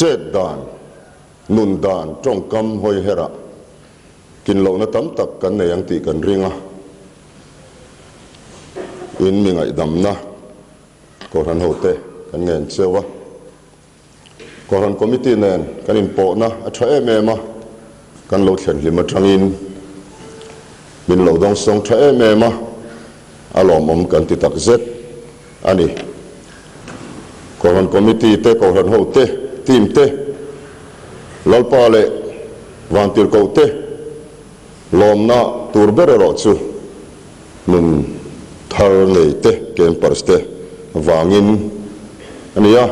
Chet dan, nun dan, tawngkam hawi herah kin lohna tam tak kan nei ang tih kan ring a. In mi ngaihdamna Kohhran hote kan ngen cheu a. Kohhran Committee nen kan inpawhna a tha em em a, kan lo thlen hlim atangin min lo dawngsawng tha em em a, a lawmawm kan ti tak zet a ni. Kohhran Committee te, Kohhran ho te, team te, Lalpa leh Vantirhkoh te lawmna tur ber erawh chu nun thar nei te, campers te vangin a ni a,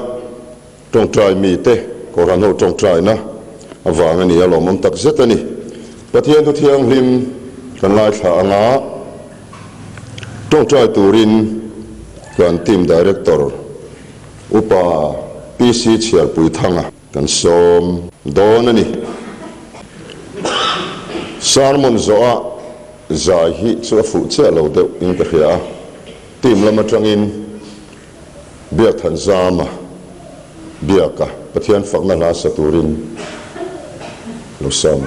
tawngtai mi te, Kohhran ho tawngtaina avang a ni a, lawmawm tak zet a ni. Pathian thu thianghlim kan ngaithla anga tawngtai turin kan team director Upa PC Chhiarpuithanga kan sawm dawn a ni. Sermon zawha zai hi chu a fuh chiah lo deuh in ka hria a, team lam atangin Biakthanzama biaka Pathian fakna hla sa turin lo sawm.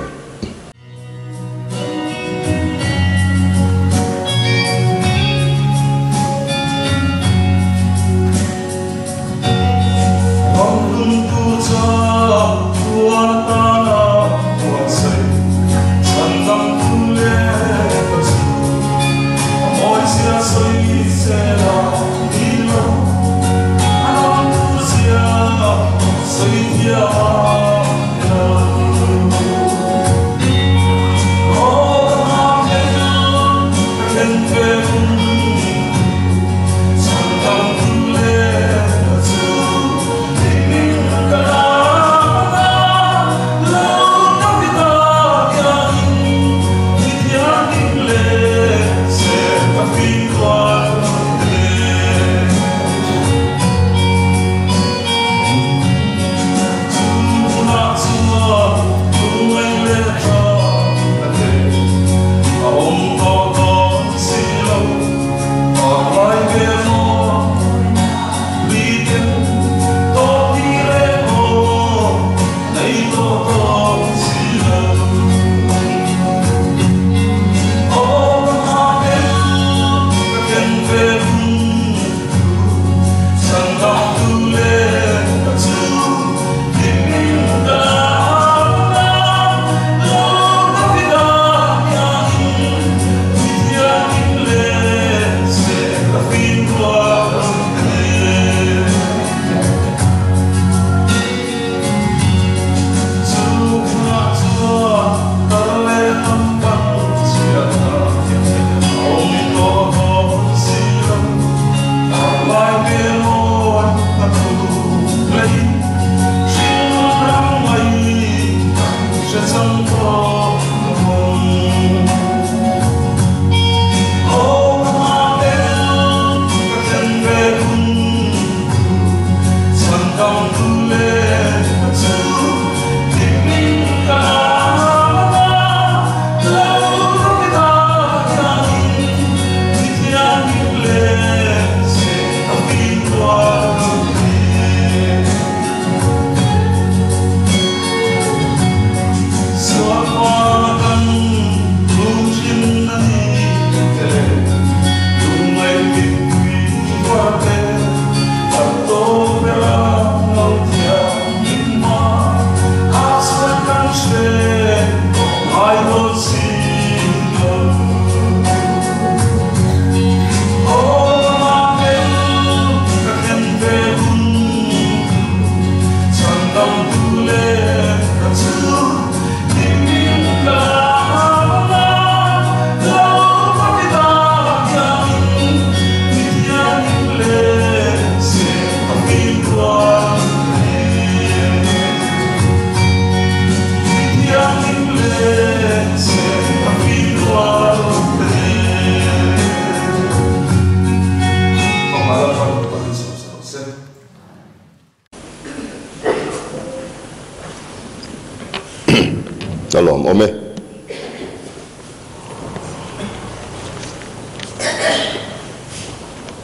A lawmawm e.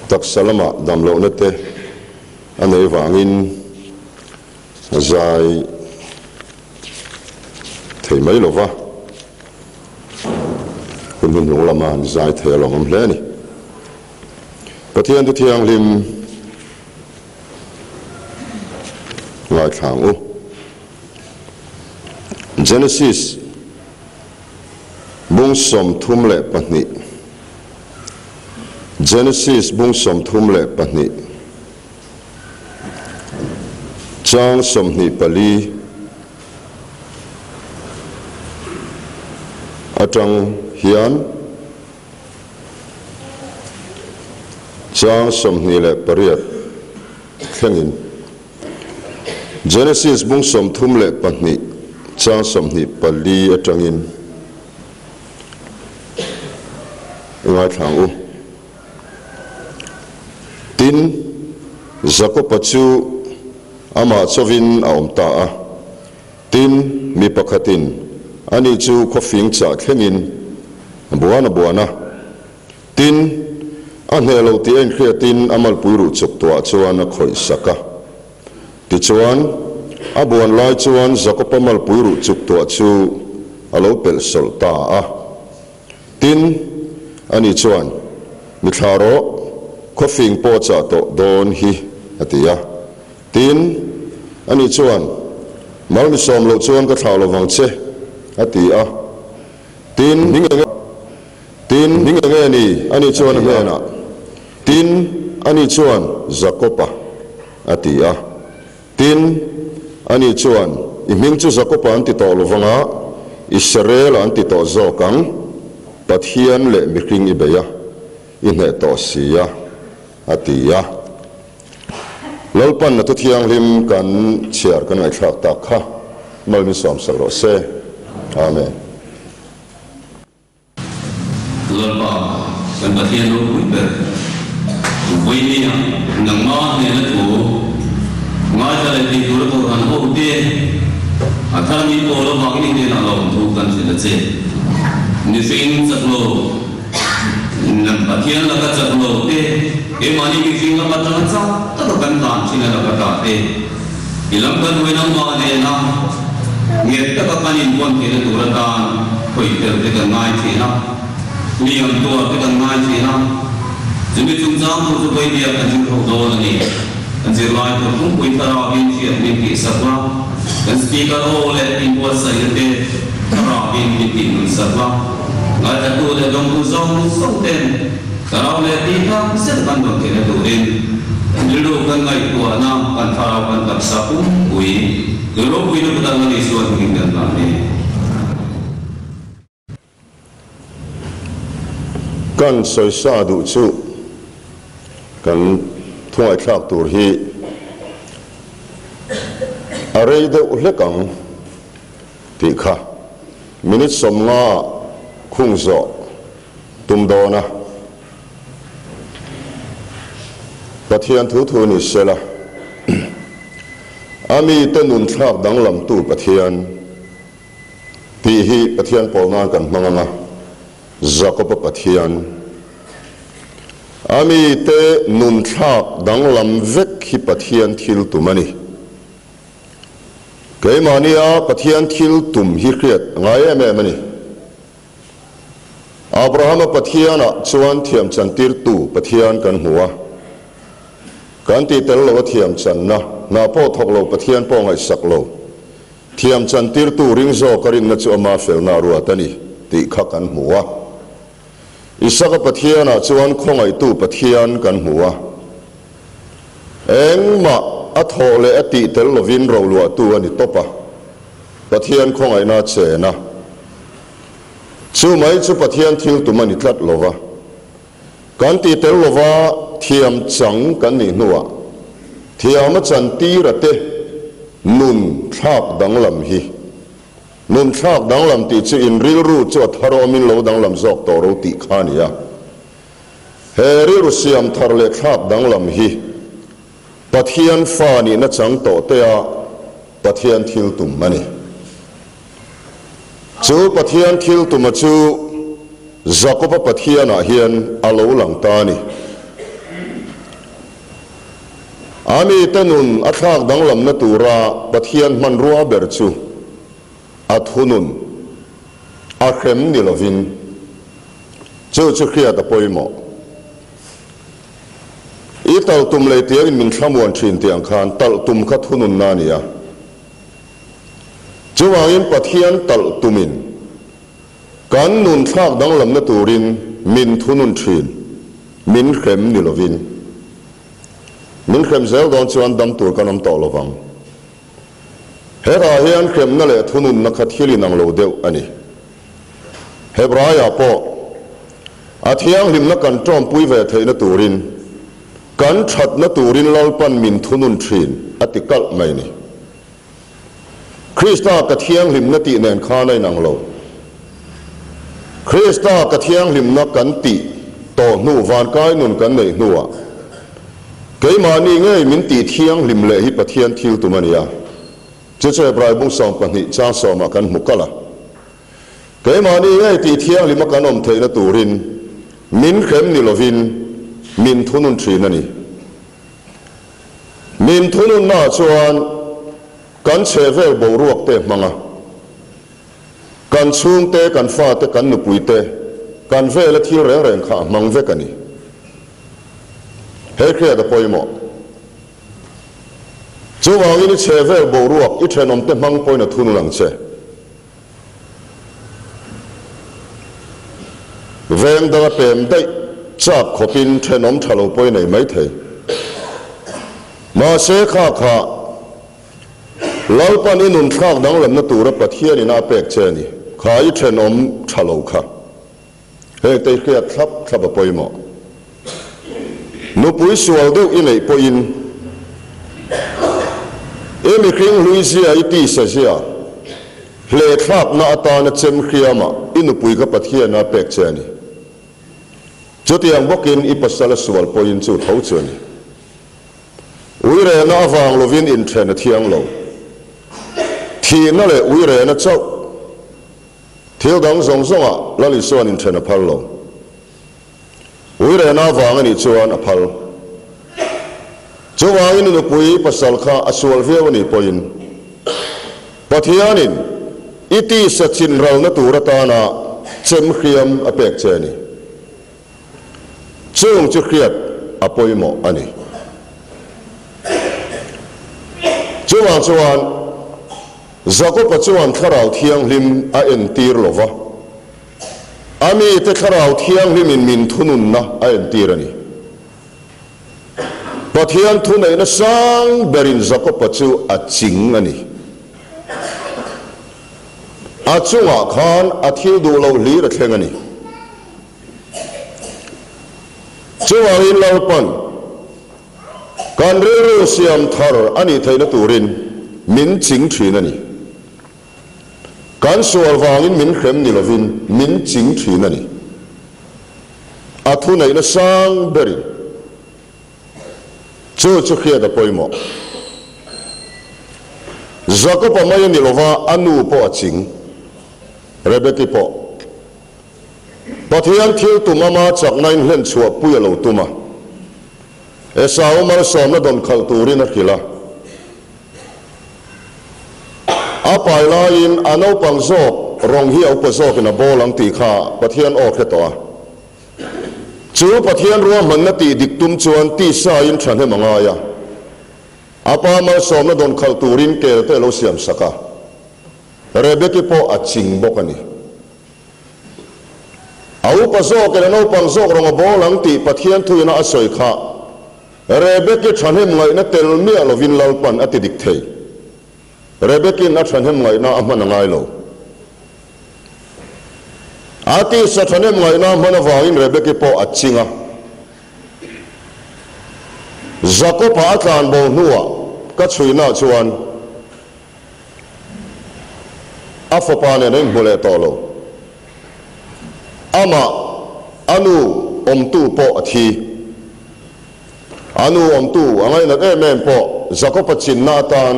Taksa lama damlohna te a nei vangin. A zai thei mai lo va, hun hnuhnung lama an zai thei a lawmawm hle a ni. Pathian thu thianghlim ngaithla ang u. Genesis bung 32 Genesis bung 32 Chang 24 atang hian chang 28 thlengin Genesis bung 32 chang 24 atangin i ngaithla ang u. Tin, Jakoba chu amah chawin a awm ta a. Tin, mi pakhatin ani chu khawfing chah thlengin a buan a buan a. Tin, a hneh lo tih a inhriatin a malpui ruh chuk tuah chuan a khawih sak a. Tichuan, a buan lai chuan Jakoba malpui ruh chuk tuah chu a lo pelh sawlh ta a. Tin, ani chuan, Mi thla rawh, khawfing pawh chah tawh dawn hi, a ti a. Tin, ani chuan, Mal mi sawm loh chuan ka thlah lovang che, a ti a. Tin, Tin, enge ni? Ani chuan a hnenah, Tin, ani chuan, Jakob-a, a ti a. Tin, ani chuan, I hming chu Jakob-a an ti tawh lo vang a, Israel-a an ti tawh zawk ang, Pathian leh mihring i bei a, i hneh tawh si a, a ti a. Lalpan a thu thianghlim kan chhiar kan ngaihthlak tak kha mal min sawmsak rawh se. Amen. Lalpa, kan Pathian ropui ber, vawinia nangma hnena thu ngaithla leh thei tura Kohhran hote a thar min pawl avangin i hnenah lawmthu kan hrilh a che. Mihring chak lo, nang Pathian laka chak lo te, keimahni mihring lama tanga chak taka kan tlan thin a laka ta te, I lam kan hawi nangmah nena nghet taka kan invawn theihna tur atan khawih tel te kan ngai thin a, hliam tuar te kan ngai thin a. Chumi chungchang tur chu vawinia kan zir ho dawn a ni. Kan zirlai tur pumpui thlarauin hriat min tihsak la, kan speaker aw leh inbuatsaihna te thlarauin min tihnunsak la, ngaithatu leh dawngtu zawng zawng ten Thlarau leh ti tak zet kan rawn theihna turin rilru kan ngaihtuahna, kan thlarau kan taksa pumpui rilropuina kut ang a ni chuan hming kan dah ni. Kan sawisa duh chu kan thungaihthlak tur hi a rei deuh hlek ang tih kha minute 50 ah khung zawh tum dawn a. Pathian thu thu ni sela, a mite nun thlak danglamtu Pathian tih hi Pathian pawl nan kan hmang ang a, Jakob-a Pathian, a mite nun thlak danglam vek hi Pathian thil tum a ni. Keimahnia Pathian thil tum hi hriat a ngai em em a ni. Abrahama Pathianah chuan thiamchantirtu Pathian kan hmu a. Kan tih tel lo a thiamchanna, hna pawh thawk lo Pathian pawh ngaihsak lo. Thiamchantirtu ring zawk a rinna chu ama felna a ruat a ni tih kha kan hmu a. Isaka Pathianah chuan khawngaihtu Pathian kan hmu a. Engmah a thawh leh a tih tel lovin roluahtu a ni tawp a. Pathian khawngaihna a chen a. Chu mai chu Pathian thil tum a ni tlat lo va. Kan tih tel lova thiam chang kan nih hnuah thiam a chan tir a te nun thlak danglam hi. Nun thlak danglam tih chu in rilru chu a tharawmin lo danglam zawk tawh ro tih kha a ni a. He rilru siam thar leh thlak danglam hi Pathian fa nihna chang tawh te a Pathian thil tum a ni. Chu Pathian thil tuma chu Jakob-a Pathianah hian a lo lang ta a ni. A mite nun a thlak danglamna tura Pathian hmanrua ber chu a thunun, a hrem ni lovin, chu chu hriat a pawimawh. I talh tum lei tiangin min thlamuan thin tih ang khan talh tum kha thununna a ni a. Chuvangin Pathian talh tumin kan nun thlak danglamna turin min thunun thin, min hrem ni lovin. Min hrem zel dawn chuan dam tur kan awm tawh lovang. Hetah hian hremna leh thununna kha thil inang lo deuh a ni. Hebraiah pawh a thianghlimna kan tawmpui ve theihna turin kan thatna turin Lalpan min thunun thin a ti kalh mai ni. Krista ka thianghlimna tih nen khan a inang lo. Krista ka thianghlimna kan tih tawh hnu vankai nun kan neih hnuah keimahni ngei min tih thianghlim leh hi Pathian thil tum a ni a. Chu chu Hebrai bung 12 chang sawmah kan hmu kalh a. Keimahni ngei tih thianghlima kan awm theihna turin min hrem ni lovin min thunun thin a ni. Min thununnaah chuan kan chhehvel boruak te hmang a, kan chhungte, kan fate, kan nupuite, kan vela thil reng reng kha a hmang vek a ni. He hriat a pawimawh. Chuvangin i chhehvel boruak i thenawmte hmang pawhin a thunun ang che. Veng danga pem daih chak khawpin thenawm tha lo pawhin ei mai thei. Mahse kha kha Lalpan i nun thlak danglamna tura Pathianin a pek che a ni. Kha i thenawm tha lo kha. Heng te i hriat thlap thlap a pawimawh. Nupui sual deuh i neih pawhin i mihring hlui zia i tisa zia hle thlakna atana chem hriama i nupui kha Pathiana pek che a ni. Chutiang bawkin i pasal a sual pawhin chu tho chu a ni. Uirena avang lovin inthen a thiang lo. Thihna leh uirena chauh thil dang zawng zawngah Lal Isua'n inthen a phal lo. Uirena avang a nih chuan a phal. Chuvangin i nupui pasal kha a sual viau a nih pawhin Pathianin i tisa chinralna tur atana chem hriam a pek che a ni. Chung chu hriat a pawimawh a ni. Chuvang chuan Jakoba chuan Thlarau Thianghlim a entir lo va. A mite Thlarau Thianghlimin min thununna a entir a ni. Pathian thuneihna sang berin Jakoba chu a ching a ni. A chungah khan a thil duh loh hlir a thleng a ni. Chuvangin Lalpan kan rilru siam thar a nih theihna turin min ching thin a ni. Kan sual vangin min hrem ni lovin min ching thin a ni. A thuneihna sang berin chu chu hriat a pawimawh. Jakob-a mai a ni lova a nu pawh a ching, Rebeki pawh. Pathian thil tum ama chakna in hlen chhuah pui a lo tum a. Esau malsawmna dawn khalh turin a hrilh a. A pai laiin a naupang zawk rawng hi a upa zawkin a bawl ang tih kha Pathian aw hre tawh a. Chu Pathian ruahmanna tih dik tum chuan tisain thahnem a ngai a. A pa malsawmna dawn khalh turin kel te a lo siam sak a. Rebeki pawh a ching bawk a ni. A upa zawkin a naupang zawk rawng a bawl ang tih Pathian thuina a sawi kha Rebeki thahnem ngaihna tel miah lovin Lalpan a ti dik thei. Rebeki'n a thahnem ngaihna a hman a ngai lo. A tisa thahnem ngaihna a hman avangin Rebeki pawh a ching a. Jakob-a a tlanbo hnuah ka chhuina chuan a fapa nen a inhmu leh tawh lo. Amah a nu awmtu pawh a thi. A nu awmtu a ngainat em em pawh Jakob-a chinna atan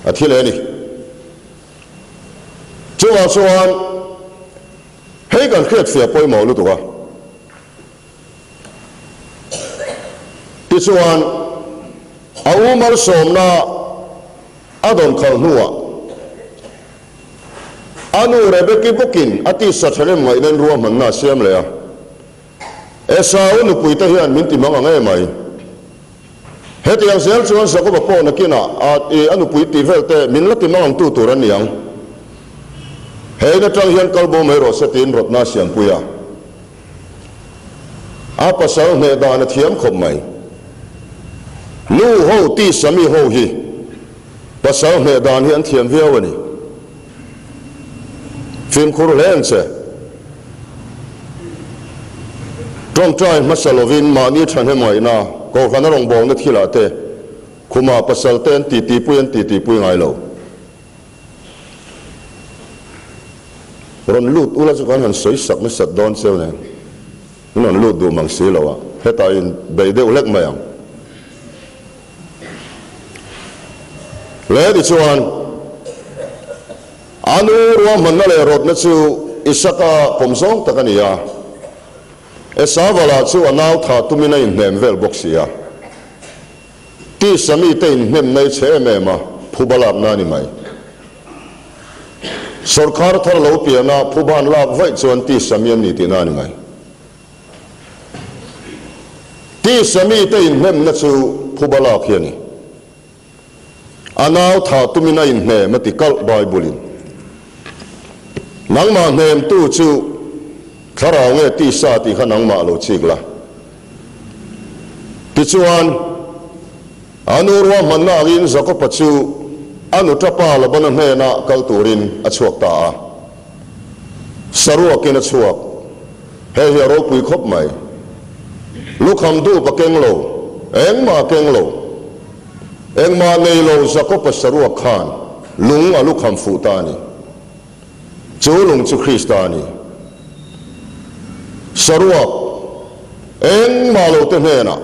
a thi leh a ni. Chuvang chuan hei kan hriatfiah pawimawh lutuk a. Tichuan. A u malsawmna a dawn khalh hnuah a nu Rebeki bawkin a tisa ṭhahnem ngaihnain ruahmanna a siam leh a. Esau nupuite hian min ti mang ang em mai. Hetiang zel chuan Jakoba pawh nakinah a a nupui tih vel te min la ti mang ang tu tur an ni ang. He in aṭang hian kal bo mai rawh se tiin rawtna a siampui a. A pasal hneh dan a thiam khawp mai. Nu ho tisa mi ho hi pasal hneh dan hi an thiam viau a ni. Fimkhur hle ang che. Tawngtai hmasa lovin mahni thahnem ngaihna, Kohhran a rawngbawlna thilah te khumah pasal te an titipui an titipui ngai lo. Rawn lut ula chu kan han sawi sak nasat dawn cheu nen, in rawn lut duh mang si lo a, hetah in bei deuh hlek mai ang. Le tichuan, a nu ruahmanna leh rawtna chu Isaka pawm zawng tak a ni a, Esava lah chu a nau tha tumin a inhnem vel bawk si a. Tisa mite inhnem nai che em em a, phuba lakna a ni mai. Sawrkar thar lo piana phuban lak vaih chuan tisa mi an ni tihna a ni mai. Tisa mite inhnemna chu phuba lak hi a ni. A nau thah tumin a inhnem a ti kalh Bible-in. Nangmah hnemtu chu thlarau nge tisa tih kha nangmah lo chik la. Tichuan, a nu ruahmanna angin Jakoba chu a nu tapa Labana hnena kal turin a chhuak ta a. Saruakin a chhuak. Hei hi a ropui khawp mai. Lukham dup a keng lo, engmah a keng lo. Engmah nei lo Jakoba saruak khan lung a lukham fuh ta a ni. Chu lung chu Krista a ni. Saruak, engmah lo te hnenah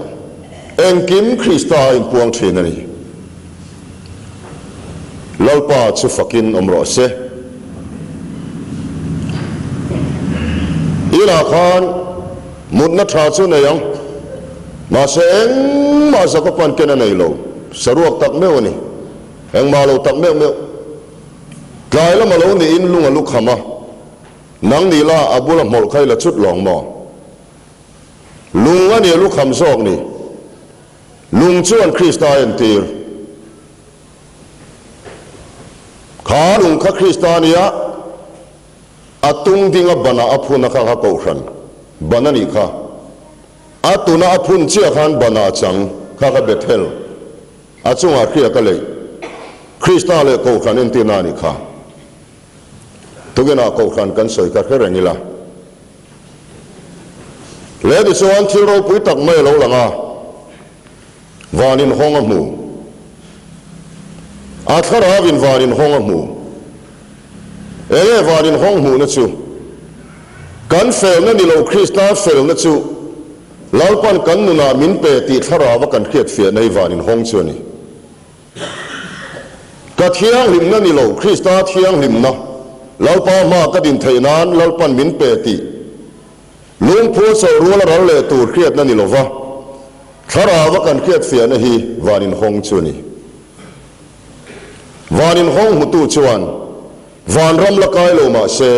engkim Krista a inpuang thin a ni. Lalpa chu fakin awm rawh se. Inah khan mutna tha chu nei ang, mahse engmah Jakoban ken a nei lo, saruak tak meuh a ni, engmah lo tak meuh meuh. Tlai lama lo niin lung a lu kham a, nang ni la a bula hmawlh kha i la chut lawng maw? Lung a ni a lu kham zawk ni. Lung chuan Krista a entir. Kha lung kha Krista a nia, a tung dinga banah a phun a kha kha kohhran ban a nih kha. A tuna a phun chiah khan banah a chang kha kha Bethel. A chungah hriak a leih. Krista leh Kohhran entirna a nih kha. Tukinah Kohhran kan sawi kha hre reng ila. Leh tichuan thil ropui tak mai a lo lang a, van inhawng a hmu. A thlarauin van inhawng a hmu. Enge van inhawng hmuhna chu? Kan felna ni lo Krista felna chu Lalpan kan nunah min pe tih thlarau a kan hriatfiahna hi van inhawng chu a ni. Ka thianghlimna ni lo, Krista thianghlimna, Lalpa hmaa ka din theih nan Lalpan min pe tih lungphur chauh rual a ral leh tur hriatna ni lova thlarau a kan hriatfiahna hi van inhawng chu a ni. Van inhawng hmutu chuan Vanram la kai lo mah se,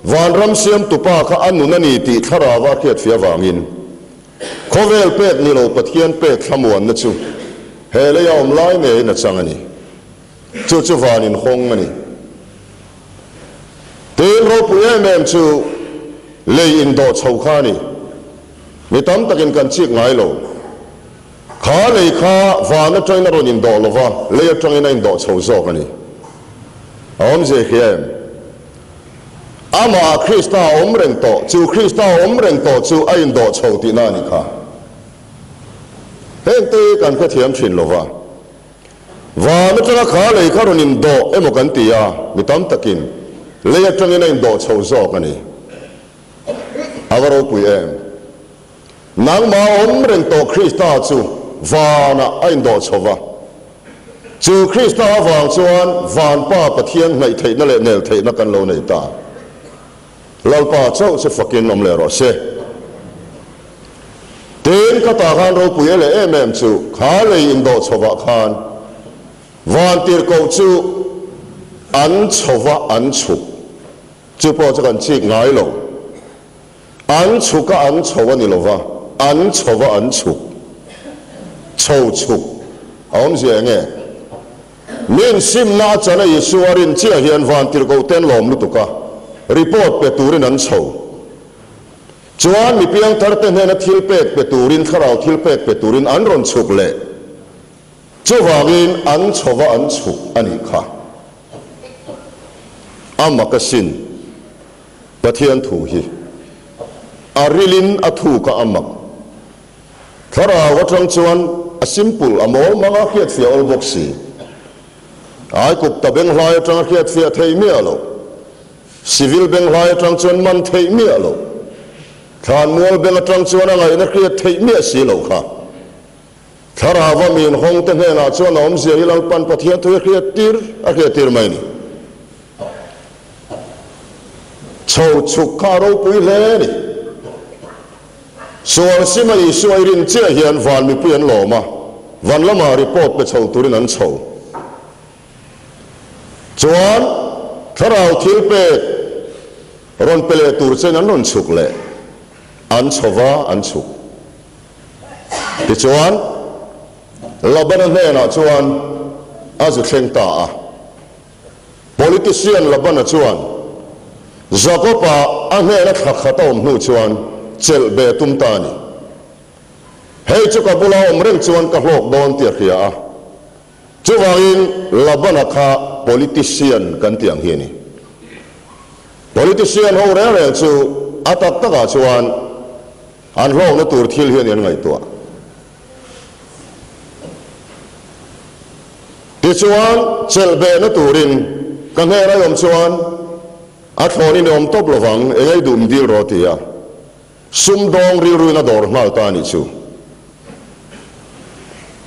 Vanram siamtupa kha a nun a ni tih thlarau a hriatfiah avangin Khawvel pek ni lo Pathian pek thlamuanna chu he lei a awm lai ngeiin a chang a ni. Chu chu van inhawng a ni. Tin, ropui em em chu lei indawh chho kha a ni. Mi tam takin kan chik ngai lo. Kha lei kha van atangin a rawn indawh lo va, lei atangin a indawh chho zawk a ni. A awmzia hria em? Amah Krista a awm reng tawh, chu Krista a awm reng tawh chu a indawh chho tihna a ni kha. Hengte hi kan hrethiam thin lo va. Van atanga kha lei kha rawn indawh emaw kan ti a, mi tam takin lei atangin a indawh chho zawk a ni. A va ropui em? Nangmah awm reng tawh Krista chu vanah a indawh chho va. Chu Krista avang chuan van Pa Pathian hnaih theihna leh nel theihna kan lo nei ta. Lalpa chauh chu fakin awm leh rawh se. Tin, ka ta khan ropui e leh em em chu kha lei indawh chhovah khan vantirhkoh chu an chhova an chhuk. Chu pawh chu kan chik ngai lo. An chhuk a an chho a ni lova, an chhova an chhuk. Chho chhuk a awmzia eng nge? Min simna a chan a Isua rin chiah hian vantirhkoh ten lawm lutuk a, report pe turin an chho. Chuan mi piangthar te hnena thil pek pe turin, thlarau thil pek pe turin an rawn chhuk leh. Chuvangin an chhova an chhuk a nih kha. A mak asin Pathian thu hi. A rilin a thuk a a mak. Thlarau atang chuan a simple, a mawl mang a hriatfiah awl bawk si. Aikup ta benghlai atang a hriatfiah thei miah lo. Civil benghlai atang chuan man theih miah lo. Thlanmual beng atang chuan a ngaihna hriat theih miah si lo kha. Thlarauva min hawng te hnenah chuan a awmzia hi Lalpan Pathian thu hi hriat tir a hriat tir mai a ni. Chho chhuk kha a ropui hle a ni. Sual sima Isua i rin chiah hian van mipui an lawm a, van lamah report pe chho turin an chho. Chuan thlarau thil pek rawn pe leh tur chen an rawn chhuk leh, an chho va an chhuk. Tichuan, Labana hnenah chuan a zu thleng ta a. Politician Labana chuan Jakob-a a hnena thla khat a awm hnu chuan chelh be tum ta a ni. Hei chu ka bula awm reng chuan ka hlawk dawn tih a hria a. Chuvangin Labana kha politician kan tih ang hi a ni. Politician ho reng reng chu a tak takah chuan An hlawkna tur thil hian an ngaihtuah. Tichuan, chelh behna turin ka hnen a awm chuan a thlawnin i awm tawp lovang, eng ei duh dil rawh ti a, sumdawng rilruin a dawr nghal ta a nih chu.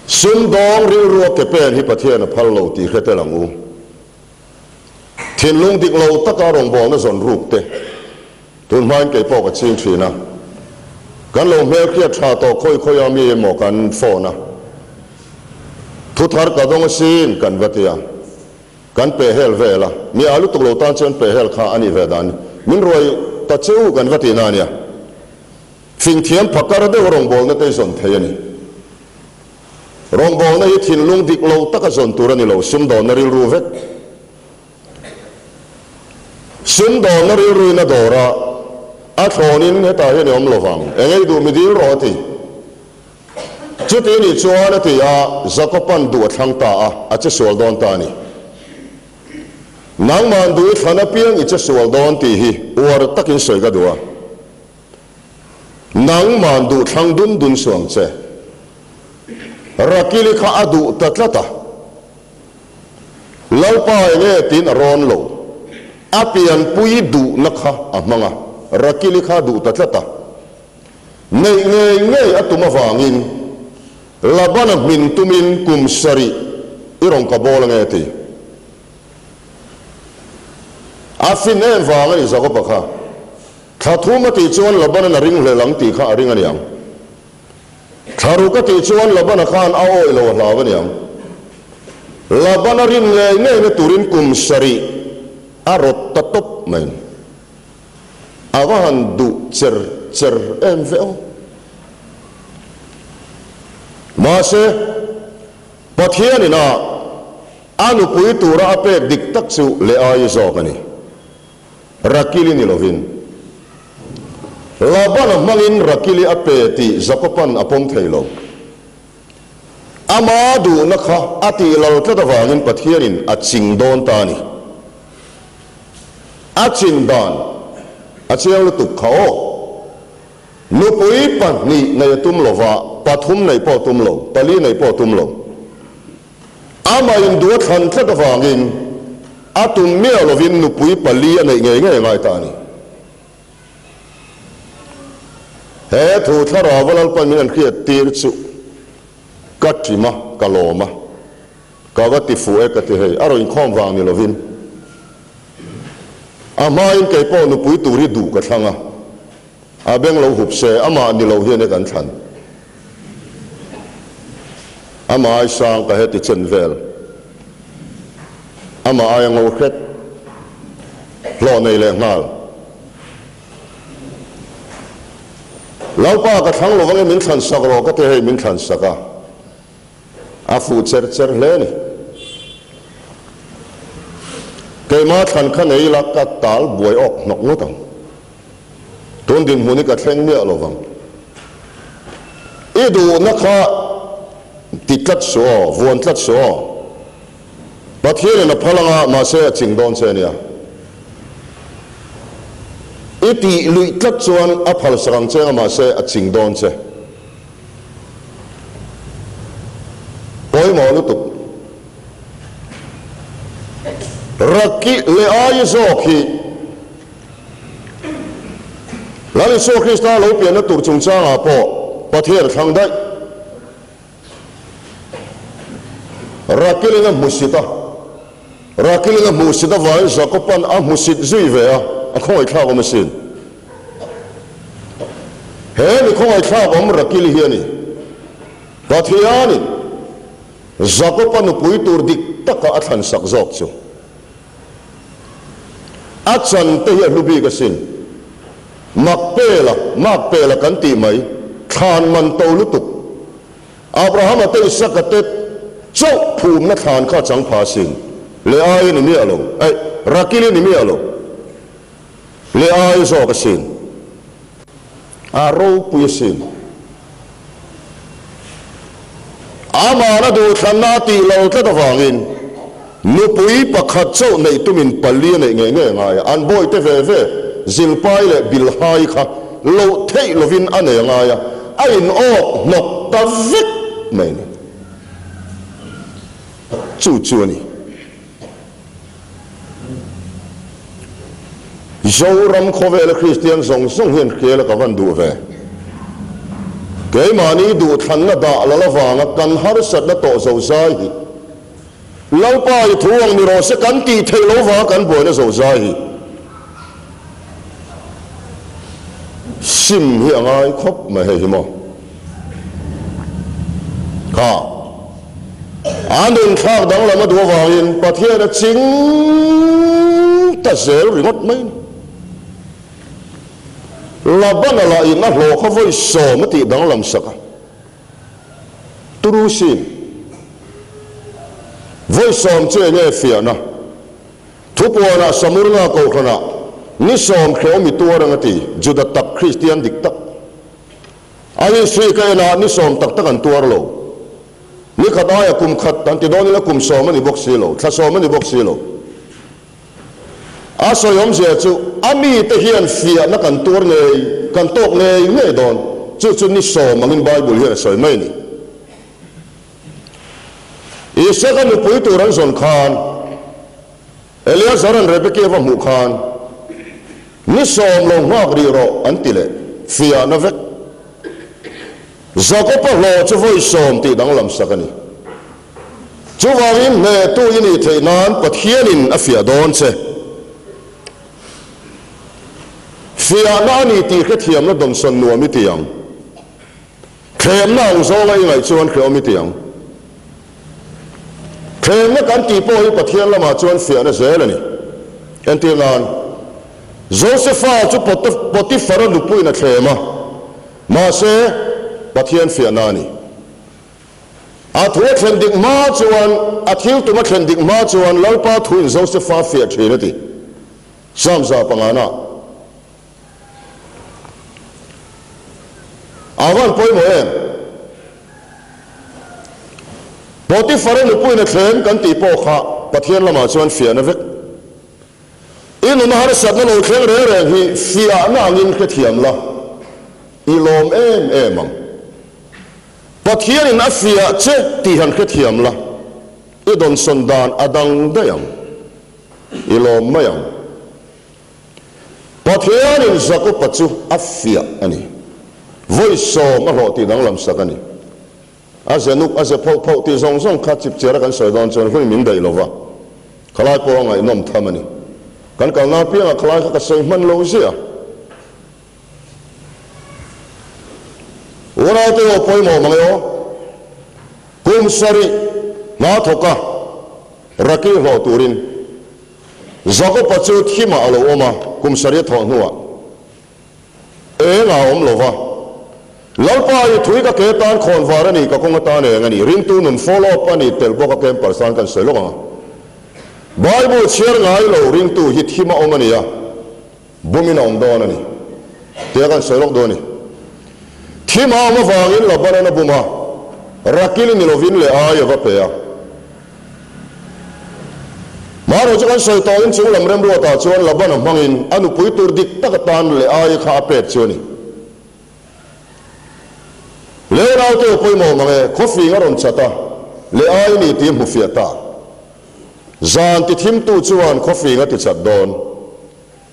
Sumdawng rilrua ke pen hi Pathian a phal lo tih hre tel ang u. Thinlung dik lo taka rawngbawlna zawn ruk te tun hmain kei pawh ka ching thin a, kan lo hmelhriat tha tawh khawi khawi a mi emaw kan phone a, thu thar ka dawng asin kan va ti a, kan peh hel vel a, mi a lutuk lo tan chuan peh hel kha a nih ve dan min ruai ta che u kan va tihna a nia. Fingthiam phakar deuh rawngbawlna te zawn thei a ni. Rawngbawlna hi thinlung dik lo taka zawn tur a ni lo, sumdawnna rilru vek. Sumdawnna rilruin a dawr a, a thlawnin hetah hian i awm lo vang, eng ei duh mi dil rawh a ti. Chuti nih chuan a ti a, Jakoban duh a thlang ta a, a che sual dawn ta a ni. Nangmah duh i thlan apiang i che sual dawn tih hi uar takin sawi ka duh a. Nangman duh thlang dun dun suh ang che. Rakili kha a duh ta tlat a. Lalpa enge tiin a rawn lo. A pianpui duhna kha a hmang a, Rakili kha a duh ta tlat a. Neih ngei ngei a tum avangin Labana hmin tumin kum sarih i rawn ka bawl ange a ti. A fin em vang a ni Jakoba kha. Thla thum a tih chuan Laban-an a ring hlel ang tih kha a ring a niang. Thla ruk a tih chuan Laban-a khan a awih lo a hlau a niang. Laban-a rin ngei ngeina turin kum sarih a rawt ta tawp mai. A va han duh cher cher em ve aw. Mahse, Pathianin a a nupui tura a pek dik tak chu Leaii zawk a ni. Rakili ni lovin. Labana hmangin Rakili a pe tih Jakoban a pawm thei lo. Ama duhna kha a tih lal tlat avangin Pathianin a ching dawn ta a ni. A chin dan a chiang lutuk kha aw. Nupui pahnih nei a tum lova, pathum neih pawh a tum lo, pali neih pawh a tum lo. Amah induh a thlan tlat avangin a tum miah lovin nupui pali a neih ngei ngei a ngai ta a ni. He thu thlarau a Lalpan min an hriat tir chu ka ṭim a, ka lawm a, ka va ti fuh e ka ti hei, a rawn inkhawm vang ni lovin a hmain kei pawh nupui tur hi duh ka thlang a, a beng lo hup se, amah ni lo hian e kan thlan. Amah ai sang ka heti chen vel. Amah aia ngo hret hlawh nei leh nghal. Lalpa ka thlang lovang e min thlan sak rawh ka ti hei min thlan sak a. A fuh cher cher hle a ni. Keimah thlan kha nei ila ka tal buai awk hnawk ngawt ang. Tun dinhmun hi ka thleng miah lo vang. I duhna kha ti tlat suh aw, vuan tlat suh aw. Pathianin a phal anga mahse a ching dawn che ania. I tih luih tlat chuan a phal sak ang che anga mahse a ching dawn che. Pawimawh lutuk. Raki leh ai zawk hi Lal Isua Krista lo pianna tur chungchangah pawh Pathian a thlang daih. Rakilin a hmusit a, Rakilin a hmuhsit avangin Jakoban a hmusit zui ve a, a khawngaihthlak awm asin. He mi khawngaihthlak awm Rakili hi a ni. Pathianin Jakoba nupui tur dik taka a thlansak zawk chu. A chan te hi a hlu bik asin. Makpela, Makpela kan tih mai, thlan man to lutuk. Abrahama te Isaka te chauh phumna thlan kha a chang pha asin. Leai a ni miah lo, aih, Rakili a ni miah lo. Leai zawk asin. A ropui asin. Amahna duhthlanna a tih lo tlat avangin nupui pakhat chauh neih tumin pali a neih ngei ngei a ngai a. An bawihte ve ve Zilpai leh Bilhai kha loh theih lovin a nei a ngai a, a in awk hnawk ta vek mai a ni. Chu chu a ni. Zoram khawvela Kristian zawng zawng hian hrial a ka van duh ve. Keimahni duhthlanna dah lal avanga kan harsatna tawh zo zai hi Lalpa i thu ang ni rawh se kan tih theih lo vanga kan buaina zo zai hi sim hi a ngai khawp mai hei hi maw. Kha. A nunthlak danglam a duh avangin Pathian a ching ta zel ringawt mai a ni. Labana lah in a hlawh kha vawi sawm a tih danglam sak a, Turusin vawi sawm chu enge fiahna? Thupuanah Samurna kohhranah ni sawm hrehawm i tuar ang a ti, Juda tak Kristian dik tak. A history ka en a, ni sawm tak tak an tuar lo. Ni khat aia kum khat an ti dawn ila kum sawm a ni bawk si lo, thla sawm a ni bawk si lo. A sawi awmzia chu a mite hian fiahna kan tuar ngei, kan tawk ngei ngei dawn. Chu chu ni sawm angin Bible hian a sawi mai a ni. Isaka nupui tur an zawn khan Eleazaran Rebeki a va hmuh khan, Ni sawm lo nghak rih rawh, an ti leh fiahna vek. Jakoba hlawh chu vawi sawm tih danglam sak a ni. Chuvangin hnehtu i nih theih nan Pathianin a fiah dawn che. Fiahna a ni tih hrethiamna dawnsawn nuam i ti ang. Thlemna ang zawnga i ngaih chuan hrehawm i ti ang. Thlemna kan tih pawh hi Pathian lamah chuan fiahna zel a ni. Entir nan, Josefa chu Potifara nupuiin a thlem a, mahse, Pathian fiahna a ni. A thu a thlen dik hma chuan, a thil tum a thlen dik hma chuan Lalpa thuin Josefa fiah thin a ti. Psalm 105. A van pawimawh em? Potifara nupuiin a thleng kan tih pawh kha Pathian lamah chuan fiahna vek. I nuna harsatna lo thleng reng reng hi fiahna angin hrethiam la, i lawm em em ang. Pathianin a fiah che tih han hrethiam la, i dawnsawn dan a dang daih ang, i lawm mai ang. Pathianin Jakoba chu a fiah a ni. Vawi sawm a hlawh tih danglam sak a ni. A ze nuk, a ze phauh phauh tih zawng zawng kha chipchiara kan sawi dawn chuan hun min daih lo va, khalai pawh a ngaihnawm tham a ni. Kan kalna apiangah khalai kha ka sawi hman lo ziah. Unaute aw pawimawh mang e aw. Kum sarih hna thawk a, Rakil hlawh turin Jakob-a chu thimah a lo awm a, kum sarih a thawh hnuah eng a awm lo va. Lalpa i thui ka ke tan khawn var a ni, ka kawng atan eng a ni, ringtu nun follow up a ni telh bawk a campers tan kan sawi lawk ang a. Bible chhiar ngai lo ringtu hi thim a awm a ni a, bumin a awm dawn a ni tia kan sawi lawk dawn a ni. Thim a awm avangin Laban-an a bum a, Rakil ni lovin leh ai a va pe a. Marawh chu kan sawi tawhin chung lam remruatah chuan Laban-a hmangin a nupui tur dik tak atan leh ai kha a pek chu a ni. Leonau te aw pawimawh mang e, khawfing a rawn chat a, leh ai ni tih a hmu fiah ta. Zan ti thimtu chuan khawfing a ti chat dawn.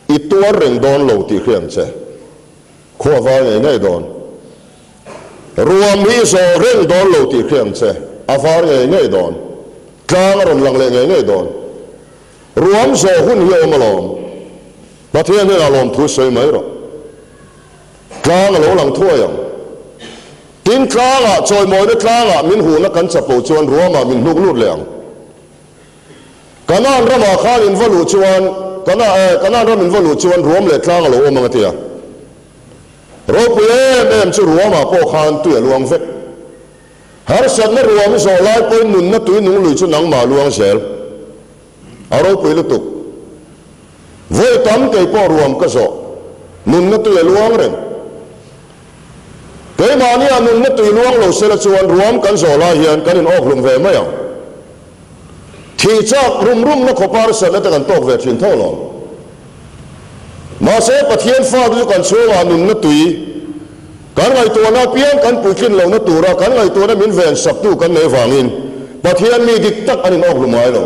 I tuar reng dawn lo tih hriang che. Khua val ngei ngei dawn. Ruam hi i zawh reng dawn lo tih hriang che. A var ngei ngei dawn. Tlang a rawn lang leh ngei ngei dawn. Ruam zawh hun hi a awm alawm. Pathian hnenah lawmthu sawi mai rawh. Tlang a lo lang thuai ang. Tin, tlangah, chawimawina tlangah min huhna kan chapo chuan ruamah min hnuk lut leh ang. Kanaan ramah khan in va luh chuan, Kana, eh, Kanaan ram in va luh chuan ruam leh tlang a lo awm ang a ti a. Ropui em em chu ruamah pawh khan tui a luang vek. Harsatna ruam i zawh lai pawhin nunna tui nung lui chu nangmah luang zel. A ropui lutuk. Vawi tam kei pawh ruam ka zawh. Nunna tui a luang reng. Keimahnia nunna tui luang lo sela chuan ruam kan zawh lai hian kan in awkhlum ve mai ang. Thih chak rum rumna khawpa harsatna te kan tawk ve thin tho alawm. Mahse Pathian fate chu kan chhungah nunna tui kan ngaihtuahna apiang kan puitlin lohna tura kan ngaihtuahna min ven saktu kan neih vangin Pathian mi dik tak an in awkhlum ngai lo.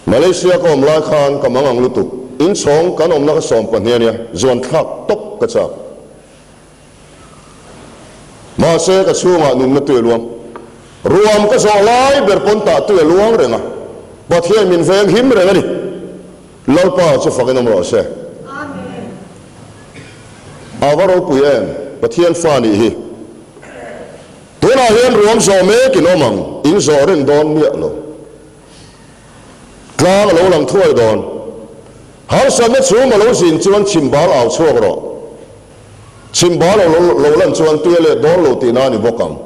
Malaysia ka awm lai khan ka mang ang lutuk. Inchhawng kan awmna ka 12 a nia, zuan thlak tawp ka chak. Mahse ka chhungah nunna tui a luang. Ruam ka zawh lai ber pawn tah tui a luang reng a, Pathian min veng him reng a ni. Lalpa chu fakin awm rawh se. A va ropui em, Pathian fa nih hi. Tunah hian ruam zawh mek in awm ang, in zawh reng dawn miah lo. Tlang a lo lang thuai dawn. Harsatna chhum a lo zin chuan chhimbal au chhuak rawh. Chhimbal a lo lan chuan tui a let dawn lo tihna a ni bawk ang.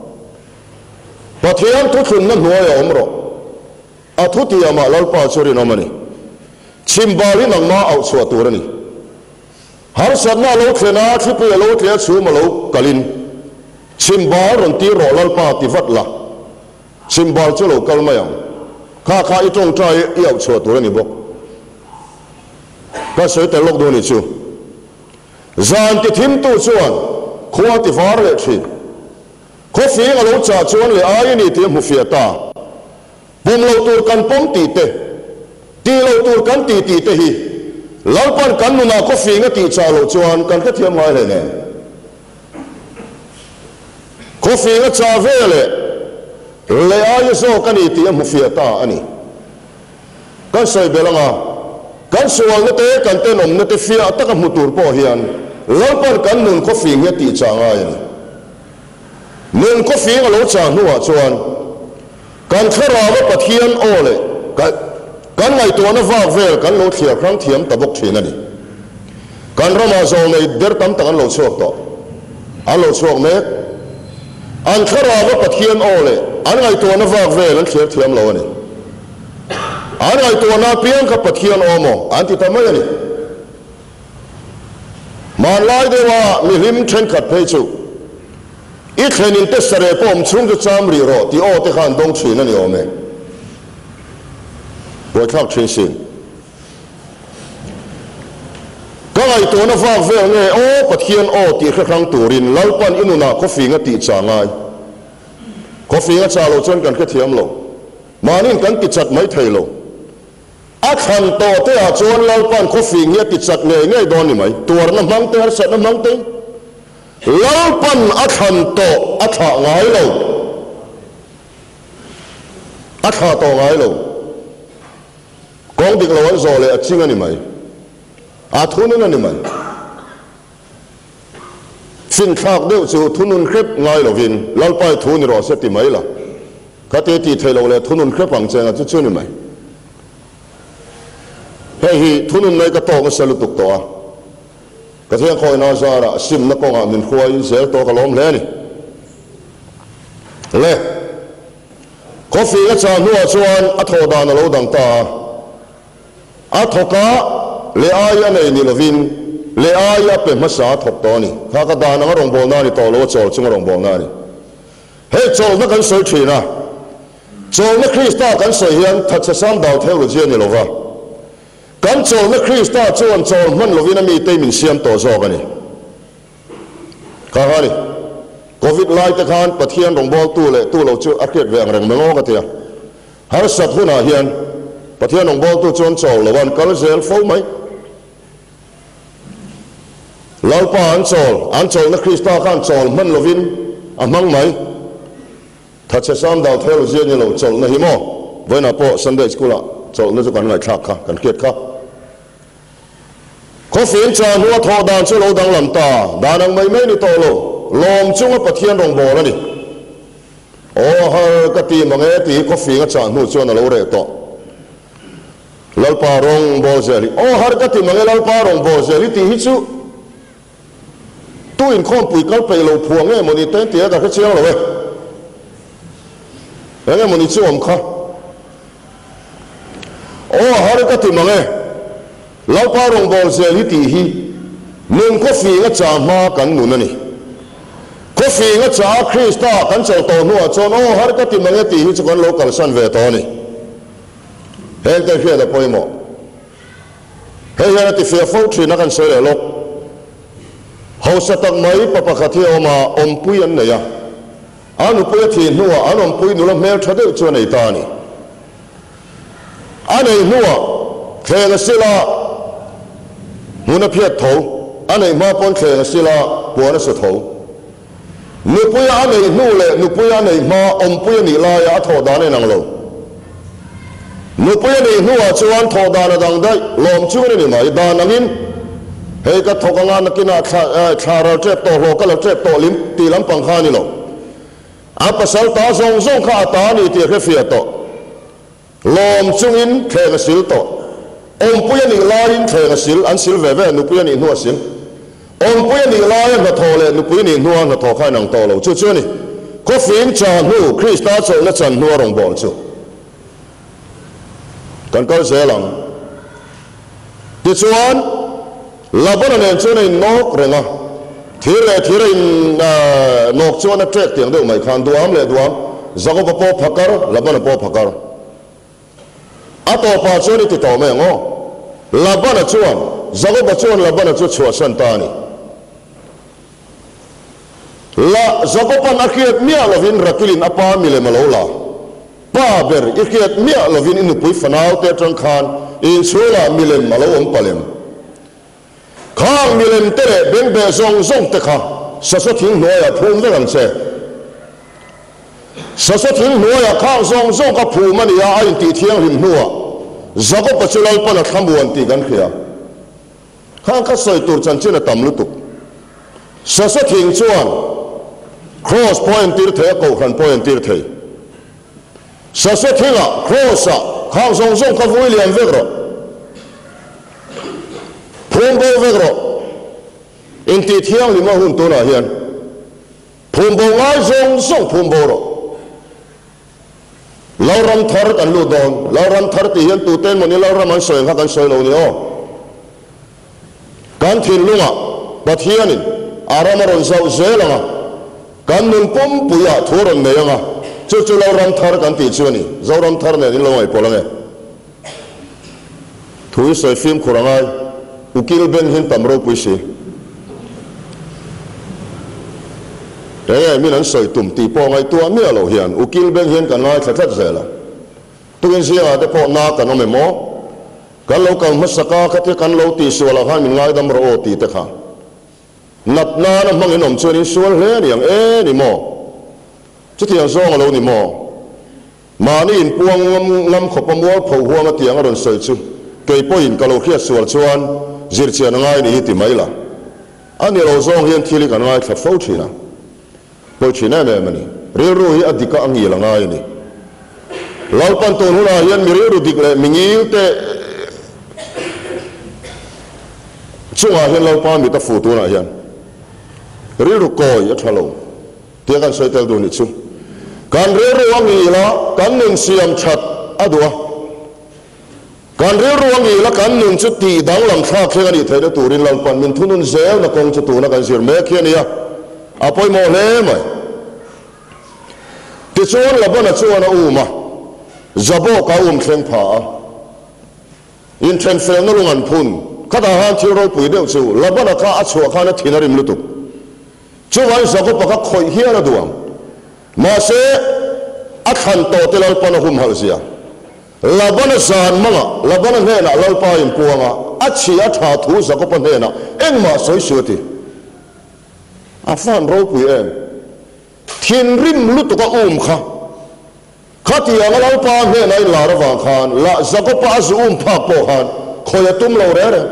Pathian thuthlunna hnuai a awm rawh. A thutiamah Lalpa chu rinawm a ni. Chhimbal hi nangmah auh chhuah tur a ni. Harsatna a lo thlen a, thlipui a lo tle a chhum a lo kalin chhimbal rawn tir rawh Lalpa ti vat la. Chhimbal chu lo kal mai ang. Kha kha i tawngtai i auh chhuah tur a ni bawk. Ka sawi tel lawk dawn i chu. Zan ti thimtu chuan khua ti var leh thin. Khawfing a lo chah chuan leh ai i ni tih a hmu fiah ta. Pawm lo tur kan pawm tih te, tih lo tur kan ti tih te hi Lalpan kan nunah khawfing a tih chah loh chuan kan hrethiam ngai hle nen. Khawfing a chah ve leh leh aia zawk a ni tih a hmu fiah ta a ni. Kan sawi belh anga kan sualna te, kan tenawmna te fiah taka hmu tur pawh hian Lalpan kan nun khawfing hi a tih chah ngai a ni. Nun khawfing a lo chah hnuah chuan kan thlarau a Pathian aw leh kan ngaihtuahna vak vel kan lo thliar hrang thiam ta bawk thin a ni. Kan ramah zawlnei der tam tak an lo chhuak tawh. An lo chhuak mek. An thlarau a Pathian aw leh an ngaihtuahna vak vel an thliar thiam lo a ni. An ngaihtuahna apiang kha Pathian aw maw an ti ta mai a ni. Hmanlai deuha mihlim thenkhat phei chu i thlenin te sareh pawh awm chhung chu cham rih rawh tih aw te kha an dawng thin a ni awm e. Buaithlak thin sin. Ka ngaihtuahna vak vel nge aw Pathian aw tih hre hrang turin Lalpan i nunah khawfing a tih chah ngai. Khawfing a chah loh chuan kan hrethiam lo. Mahniin kan ti chat mai thei lo. A thlan tawh te ah chuan Lalpan khawfing hi a ti chat ngei ngei dawn ni mai. Tuarna hmang te, harsatna hmang te in Lalpan a thlan tawh a thlah ngai lo. A thlah tawh ngai lo. Kawng dik lo an zawh leh a ching a ni mai. A thunun a ni mai. Finthlak deuh chu thunun hrep ngai lovin Lalpai thu ni rawh se ti mai la. Khate tih theih loh leh thunun hrep ang che nga chu chu ni mai. Hei hi thunun mai ka tawk nasa lutuk tawh a. Ka thiangkhawina zarah simna kawngah min hruai zel tawh ka lawm hle a ni. Le. Coffee a chah hnuah chuan a thawh dan a lo dang ta a. A thawk a, leh ai a nei ni lovin leh ai a pe hmasa a thawk tawh a ni. Kha ka dan ang a rawngbawlna a ni tawh lo, a chawl chung a rawngbawlna a ni. Hei chawlhna kan sawi thin a, chawlhna Krista kan sawi hian thatchhe sam dau theology a ni lova, kan chawlhna Krista chuan chawl hman lovin a mite min siam tawh zawk a ni. Kha kha ni. Covid lai te khan Pathian rawngbawltu leh tu lo chu a hriat ve ang reng mai ngawk a ti a. Harsat hunah hian Pathian rawngbawltu chuan chawl lo an kal zel fo mai. Lalpa an chawl, an chawlhna Krista khan chawl hman lovin a hmang mai. Thatchhe sam dau theology a ni lo, chawlhna hi maw? Vawiinah pawh Sunday School-ah chawlhna chu kan ngaihthlak kha, kan hriat kha. Khawfing cha hnua thawh dan chu lo danglam ta, dan ang mai mai ni tawh lo, lawm chunga Pathian rawngbâwl a ni. Aw har ka ti mang e tih hi khawfing a chah hnu chuan a lo reh tawh. Lalpa rawngbâwl zel hi, Aw har ka ti mang e Lalpa rawngbâwl zel hi tih hi chu tu inkhawmpui kal peih lo phuah nge mawni te tih a ka hre chiang lo e. Eng emawni chu awm kha. Aw har ka ti mang e, Lalpa rawngbâwl zel hi tih hi nun khawfing a chah hma kan nun a ni. Khawfing a chah a Krista kan chawlh tawh hnuah chuan aw har ka ti mang e tih hi chu kan lo kalsan ve tawh a ni. Heng te hriat a pawimawh. Hei hian a ti fiah fo thin a kan sawi leh lawk. Hausa tak mai pa pakhat hi a awm a, awmpui an nei a. A nupui a thih hnuah an awmpui nula hmel tha deuh chu a nei ta a ni. A nei hnuah thleng a sil a, hmun a phiat tho. A neih hma pawn thleng a sil a, puan a su tho. Nupuia a neih hnu leh nupuia a neih hma awmpui a nih laia a thawh dan a inang lo. Nupui a neih hnuah chuan thawh dan a dang daih, lawm chungin a ni mai. Dan angin, Hei ka thawk anga nakinah thla thla ral tep tawh hlawh ka la tep tawh lim tih lampang kha a ni lo. A pasal ta zawng zawng kha a ta a ni tih a hrefiah tawh. Lawm chungin thleng a sil tawh. Awmpui a nih laiin thleng a sil, an sil ve ve, nupui a nih hnuah sil. Awmpui a nih laia hnathawh leh nupui nih hnua hnathawh kha inang tawh lo. Chu chu a ni. Khawfing cha hnu, Krista chawlhna chan hnua rawngbâwl chu. Kan kal zel ang. Tichuan, Labana nen chuan a innawk reng a. Thir leh thir a innawk chuan a ṭek tiang deuh mai khan duam leh duam, Jakoba pawh phakar, Labana pawh phakar. A tawpah chuan i ti tawh mai ang aw. Labana chuan, Jakoba chuan Labana chu chhuahsan ta a ni. La, Jakoban a hriat miah lovin Rakilin a pa milem a lo la. Pa ber i hriat miah lovin i nupui fanau te atang khan i inchhungah milem a lo awm palem. Khang milem te leh bengbeh zawng zawng te kha sasaw thing hnuaiah phum vek ang che. Sasaw thing hnuaiah khang zawng zawng kha phum a ni a, a intih thianghlim hnuah Jakoba chu Lalpan a thlamuan tih kan hria. Khang kha sawi tur chanchin a tam lutuk. Sasaw thing chuan Kraws pawh a entir thei a, Kohhran pawh a entir thei. Sasaw thingah, Kraws-ah, khang zawng zawng kha vui lian vek rawh. Phum bo vek rawh. Intih thianghlim a hun tunah hian phum bo ngai zawng zawng phum bo rawh. Lalram thar kan lut dawn. Lalram thar tih hian tute mawni Lalram an sawi ang kha kan sawi lo ni aw. Kan thinlungah Pathianin a ram a rawn zauh zel ang a, kan nun pumpuiah thu a rawn nei ang a, chu chu Lalram thar kan tih chu a ni. Zoram thar nen in lo ngaihpawlh ang e. Thu i sawi fimkhur a ngai. Ukil beng hian tam ropui si. Enge min an sawi tum tih pawh ngaihtuah miah loh hian ukil beng hian kan ngaithla tlat zel a. Tukin zingah te pawh na kan awm em aw? Kan lo kal hmasak a, khatia kan lo tihsual ah khan min ngaidam rawh aw tih te kha. Nat nana hmang in awm chuan in sual hle a ni ang e ni maw? Chutiang zawng a lo ni maw? Mahni inpuang ngam ngam khawpa mualpho huam a tiang a rawn sawi chu kei pawhin ka lo hriat sual chuan zirchian a ngai ni hi ti mai la. A ni lo zawng hian thil hi kan ngaithla fo thin a, pawi thin em em a ni. Rilru hi a dik a, a ngil a ngai a ni. Lalpan tun hunah hian mi rilru dik leh mi ngil te chungah hian Lalpa mit a fuh tunah hian rilru kawi a tha lo tia kan sawi tel duh nih chu. Kan rilru a ngil a, kan nun siam that a duh a. Kan rilru a ngil a, kan nun chu tih danglam thlak thleng a nih theihna turin Lalpan min thunun zelna kawng chu tuna kan zir mek hi a ni a, a pawimawh hle mai. Tichuan Labana chuan a um a, Jabawka a um thleng pha a. Inthen felna lung an phun. Khatah khan thil ropui deuh chu Labana kha a chhuah khan a thin a rim lutuk. Chuvangin Jakoba kha khawih hial a duang. Mahse, a thlan tawh te Lalpan a humhalh zia. Labana zan mangah Labana hnenah Lalpa inpuang a, a chhi a tha thu Jakoba hnenah engmah sawi suh a ti. A fan ropui em? Thinrim lutuk a um kha. Khatianga Lalpa hnenah inlar avang khan la Jakoba a zu um phak pawh khan khawi a tum lo reng reng.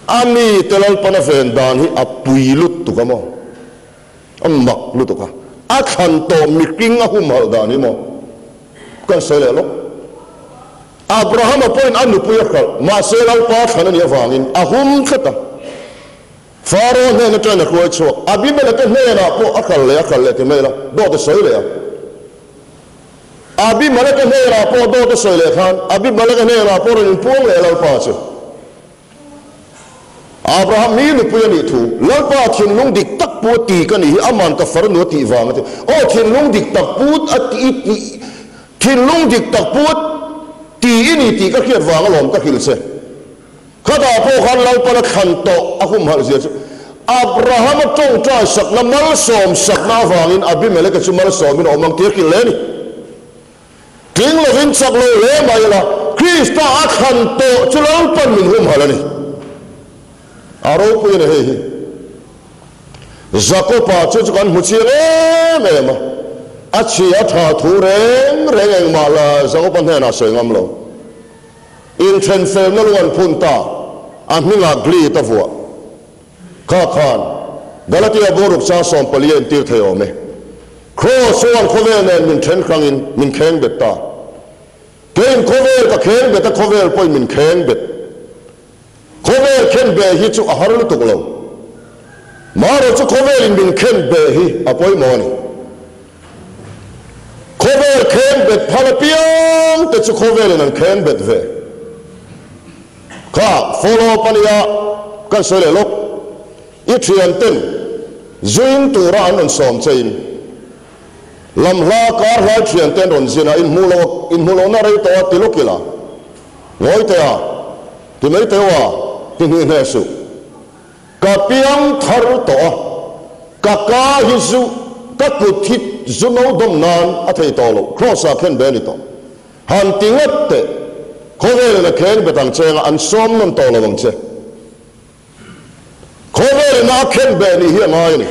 A mi te Lalpana ven dan hi a pui lutuk a maw? A mak lutuk a, a thlan tawh mihring a humhalh dan hi maw? Kan sawi leh lawk. Abrahama pawhin a nupui a hralh, mahse Lalpa thlan a nih avangin a hum tlat a. Faro hnen atangin a hruai chhuak, Abimeleke hnenah pawh a hralh leh a hralh leh ti mai la, dawt a sawi leh a. Abimeleke hnenah pawh dawt a sawi leh khan Abimeleke hnenah pawh rawn inpuang leh Lalpa chu. Abraham hi nupui a nih thu, Lalpa thinlung dik tak pu a ti ka nih hi aman ka farnu a tih vang a ti. Aw thinlung dik tak pu a ti i tih thinlung dik tak pu a ti i ni tih ka hriat vang alawm ka hrilh che. Khatah pawh khan Lalpan a thlan tawh a humhalh zia chu Abraham a tawngtai sakna malsawm sakna avangin Abimeleka chu malsawmin a awm ang tih a hrilh leh a ni. Tling lovin chak lo hle mai ila, Krista a thlan tawh chu Lalpan min humhalh a ni. A ropui a ni hei hi. Jakoba chu chu kan hmu chiang em em a, a chhia tha thu reng reng engmah la Jakoba hnenah sawi ngam lo. Inthen felna lung an phun ta, a hmingah Glit a vuah. Kha khan Galatia bawruk chang 14 a intir thei awm e. Kraws chuan khawvel nen min then hrangin min kheng bet ta. Keiin khawvel ka kheng bet a khawvel pawhin min kheng bet. Khawvel khen beh hi chu a har lutuk lo. Marawh chu khawvelin min khen beh hi a pawimawh a ni. Khawvel kheng bet phal apiang te chu khawvelin an kheng bet ve. Kha follow up a nia, kan sawi leh lawk. I thian ten zuin tura an rawn sawm che in lam hla kar hlai thian te an rawn zin a, in hmuh loh in hmuh lohna rei tawh a ti lawk ila, ngawi teh a, ti mai teh u a, ti hnih hneh suh. Ka piang thar tawh a, ka ka hi zu ka kut hi zu no dawm nan a thei tawh loh, cross ah khen ve a ni tawh. Han ti ngawt teh, khawvelin a kheng bet ang che anga an sawm nawn tawh lo ang che. Khawvelin a khen beh nih hi a ngai a ni.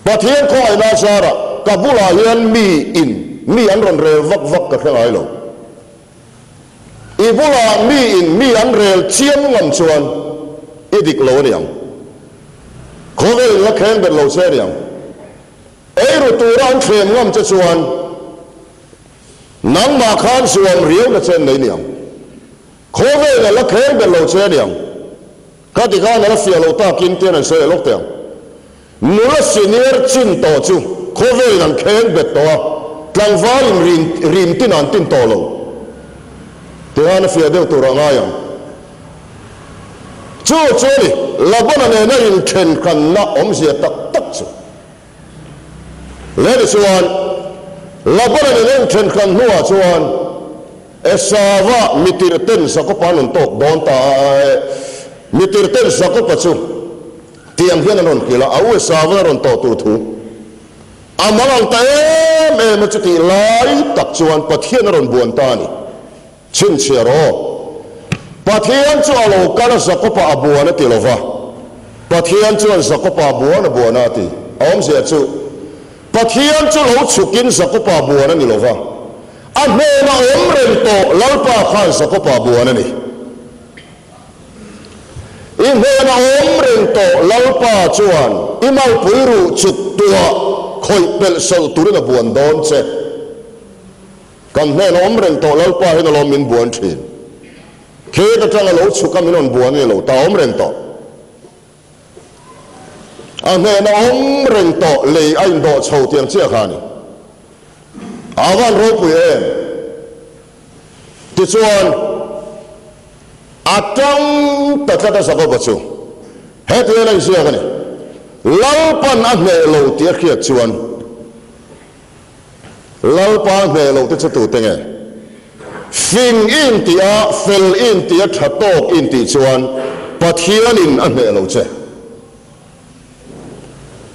Pathian khawngaihna zarah ka bulah hian mi in mi an rawn rel vak vak ka hre ngai lo. I bulah mi in mi an rel chiam ngam chuan i dik lo a ni ang. Khawvelin la kheng bet lo che a ni ang. Eiru tura an thlem ngam che chuan Nangmah khan zuam riau na che an nei niang. Khawvel a la kheng ber lo che a niang. Ka ti khan a la fiah lo takin tian an sawi leh lawk teh ang. Nula senior chin tawh chu khawvelin an kheng bet tawh a, tlangvalin rin rim tin an tin tawh lo. Ti khan a fiah deuh tur a ngai ang. Chu chu a ni, Labana nena inthenhranna awmzia tak tak chu. Leh tichuan, Labana nen a inthen hran hnuah chuan Esauva mitirhten Jakoba an rawn tawk dawn ta a. Mitirhten Jakoba chu tiang hian an rawn hrilh a, a u Esauva a rawn tawh tur thu a mang ang ta em em a, chutih lai tak chuan Pathian a rawn buan ta a ni. Chhinchhiah rawh. Pathian chu a lo kal a Jakoba a buan a ti lo va. Pathian chuan Jakoba buan a buan a ti. A awmzia chu, Pathian chu lo chhukin Jakoba buan a ni lo va. A hnena awm reng tawh Lalpa khan Jakoba buan a ni. I hnena awm reng tawh Lalpa chuan i malpui ruh chuk tuah khawih pelh sawlh turin a buan dawn che. Kan hnena awm reng tawh Lalpa hian alawm min buan thin. Khet atanga lo chhuk a min rawn buan a ni lo, ta awm reng tawh. A hnena awm reng tawh lei a indawh chho tiang chiah kha a ni. A van ropui em? Tichuan, a tang ta tlat a Jakoba chu hetiang a inziak a ni, Lalpan a hneh lo tih a hriat chuan, Lalpa a hneh loh te chu tute nge? Fing i intih a, fel i intih a, tha tawk i intih chuan Pathianin a hneh lo che.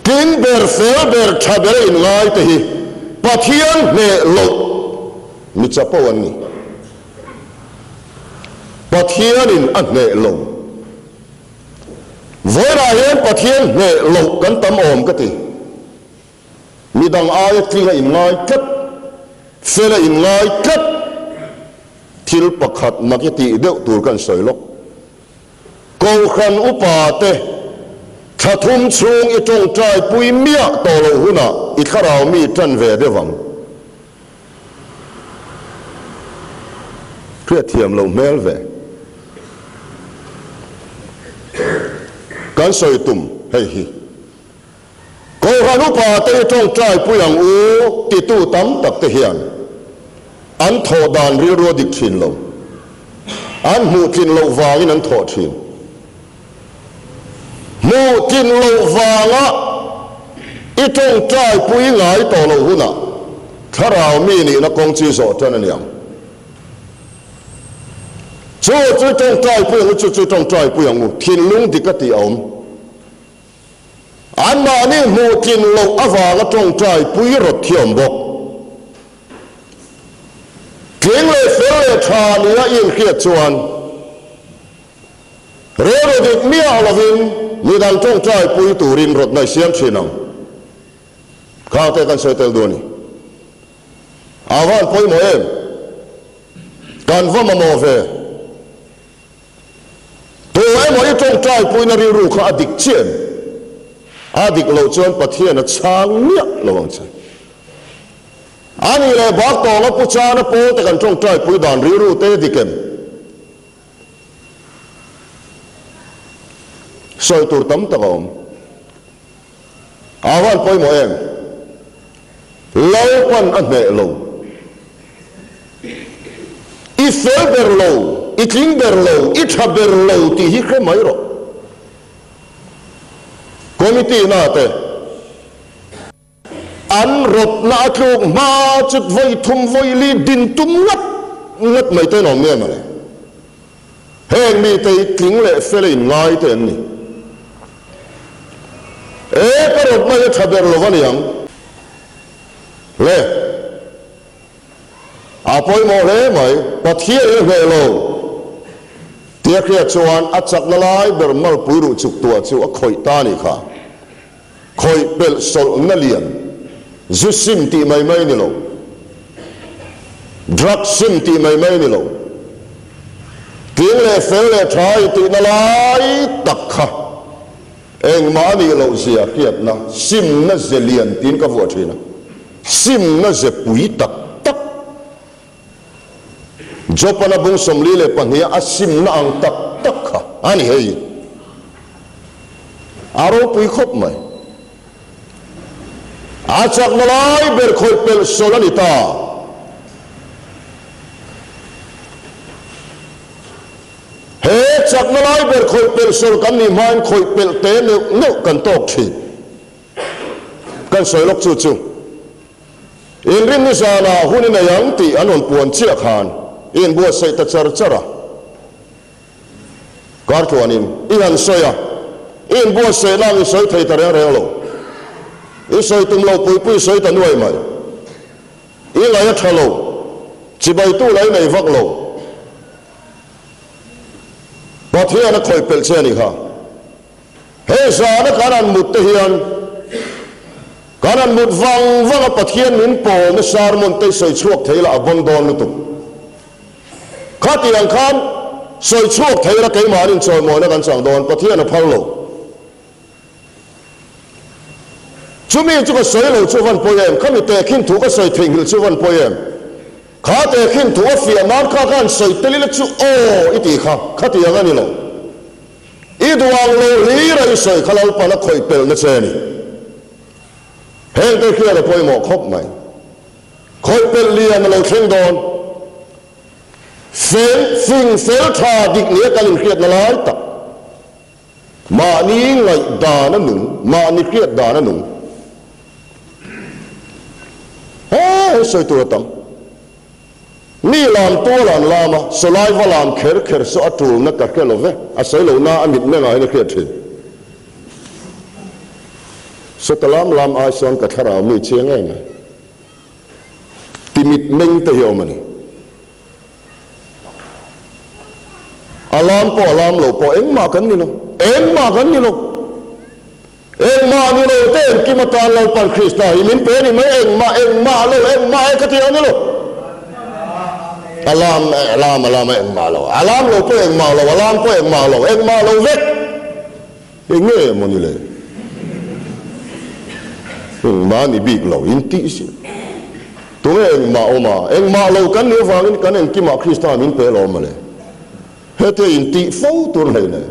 Tling ber, fel ber, tha ber a inngai te hi Pathian hneh loh mi chapo an ni. Pathianin a hneh lo. Vawiinah hian Pathian hneh loh kan tam awm ka ti. Midang aia tling a inngai tlat, fel a inngai tlat. Thil pakhat mak i tih deuh tur kan sawi lawk. Kohhran upa te thla thum chhung i tawngtai pui miah tawh loh hunah i thlarau mi tan ve deuh ang. Hriatthiam loh hmel ve. Kan sawi tum hei hi. Kohhran upa te i tawngtai pui ang u titu tam tak te hian an thawh dan rilru a dik thin lo. An hmuh tlin loh vangin an thawh thin. Hmuh tlin loh vanga i tawngtai pui ngai tawh loh hunah thlarau mi nihna kawng chi zawh tan a ni ang. Chu chu i tawngtai pui ang u, chu chu i tawngtai pui ang u, thinlung dik a tih a awm. Anmahni hmuh tlin loh avanga tawngtai pui rawt thiam bawk. Tling leh fel leh tha nia i inhriat chuan rilru dik miah lovin midang tawngtai pui turin rawtna i siam thin ang. Khangte kan sawi tel duh a ni. A van pawimawh em? Kan va mamawh ve. Tu emaw i tawngtai puina rilru kha a dik chiah em? A dik loh chuan Pathian a chhang miah lo ang che. A nih leh bak tawnga Pu Chana pawl te kan tawngtai pui dan rilru te dik em? Sawi tur tam tak a awm. A van pawimawh em? Lalpan a hneh lo. I fel ber lo, i tling ber lo, i tha ber lo tih hi hre mai rawh. Committee na te an rawtna a tluk hma chut vawi thum vawi li din tum ngat ngat mai te an awm nge mawle. Heng mite hi tling leh fel a inngai te an ni. E ka rawtna hi a tha ber lo va niang le. A pawimawh hle mai. Pathian in a hneh lo tia hriat chuan a chakna lai ber malpui ruh chuk tuah chu a khawih ta a nih kha. Khawih pelh sawlhna lian, zu sim tih mai mai ni lo, drug sim tih mai mai ni lo, tling leh fel leh tha i tihna lai tak kha engmah a nih loh zia hriatna simna ze lian tiin ka vuah thin a, simna ze pui tak tak Jopana bung 42 a simna ang tak tak kha a ni hei. A ropui khawp mai. A chakna lai ber khawih pelh sawl a ni ta. He chakna lai ber khawih pelh sawl kan nih hmain khawih pelh te neuh neuh kan tawk thin. Kan sawi lawk chu chu. Inrinni zanah hun i nei ang tih an rawn puan chiah khan i inbuatsaih ta char char a. Kar tluanin i han sawi a, i inbuatsaihna ang i sawi thei ta reng reng lo. I sawi tum lo pui pui sawi ta nuai mai. I ngaih a tha lo, chibaitu la i nei vak lo. Pathian a khawih pelh che a nih kha. Hei zana kan han mut te hian kan han mut vang vang a Pathian min pawlna sermon te i sawi chhuak thei la a bon dawn lutuk. Khatiang khan Sawi chhuak thei ila keimahnin chawimawina kan chang dawn, Pathian a phal lo. Chumi chu ka sawi lo chu van pawi em? Khami tehkhin thu ka sawi theihnghilh chu van pawi em? Kha tehkhin thu a fiah nan kha khan sawi tel ila chu aw i tih kha, khatiang a ni lo. I duh ang lo hlir a i sawi kha Lalpan a khawih pelhna che a ni. Hengte hian a pawimawh khawp mai. Khawih pelh lian a lo thleng dawn. Fel, fing fel tha dik nia kan inhriatna lai tak. Mahni ngaih dan a nung, mahni hriat dan a nung. He he sawi tur a tam. Mi lam tual an lam a, sawlai va lam kher kher saw a tulna ka hre lo ve, a sawi lo na a mit mengah hian a hriat thin. Sawta lam lam ai sawn ka thlarau mi chiang em mai. Ti mit meng te hi a awm a ni. A lam pawh a lam lo pawh engmah kan ni lo, engmah kan ni lo. Engmah ni lo te engkim atan Lalpan Krista hi min pe a ni mai, engmah, engmah lo, engmah e ka ti ang ni lo. A lam, a lam, a lam a engmah lo, a lam lo pawh engmah lo, a lam pawh engmah lo, engmah lo vek. Eng nge maw ni le? Engmah ni bik lo in tih si. Tunge engmah awm a? Engmah lo kan nih avangin kan engkimah Krista min pe lo mawle. Hete in tih fo tur hlei le.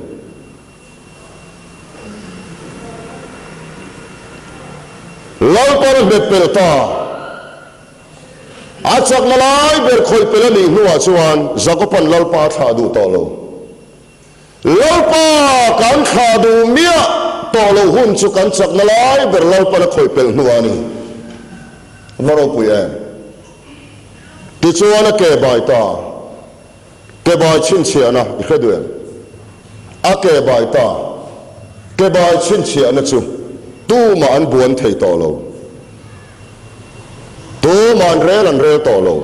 Lalpan a hmet pel ta. A chakna lai ber khawih pel a nih hnuah chuan Jakoban Lalpa a thlah duh tawh lo. Lalpa kan thlah duh miah tawh loh hun chu kan chakna lai ber Lalpan a khawih pelh hnuah a ni. Va ropui em? Tichuan a ke bai ta. Ke bai chhinchhiahna i hre duh em? A ke bai ta. Ke bai chhinchhiahna chu tumah an buan thei tawh lo. Tumah an rel an rel tawh lo.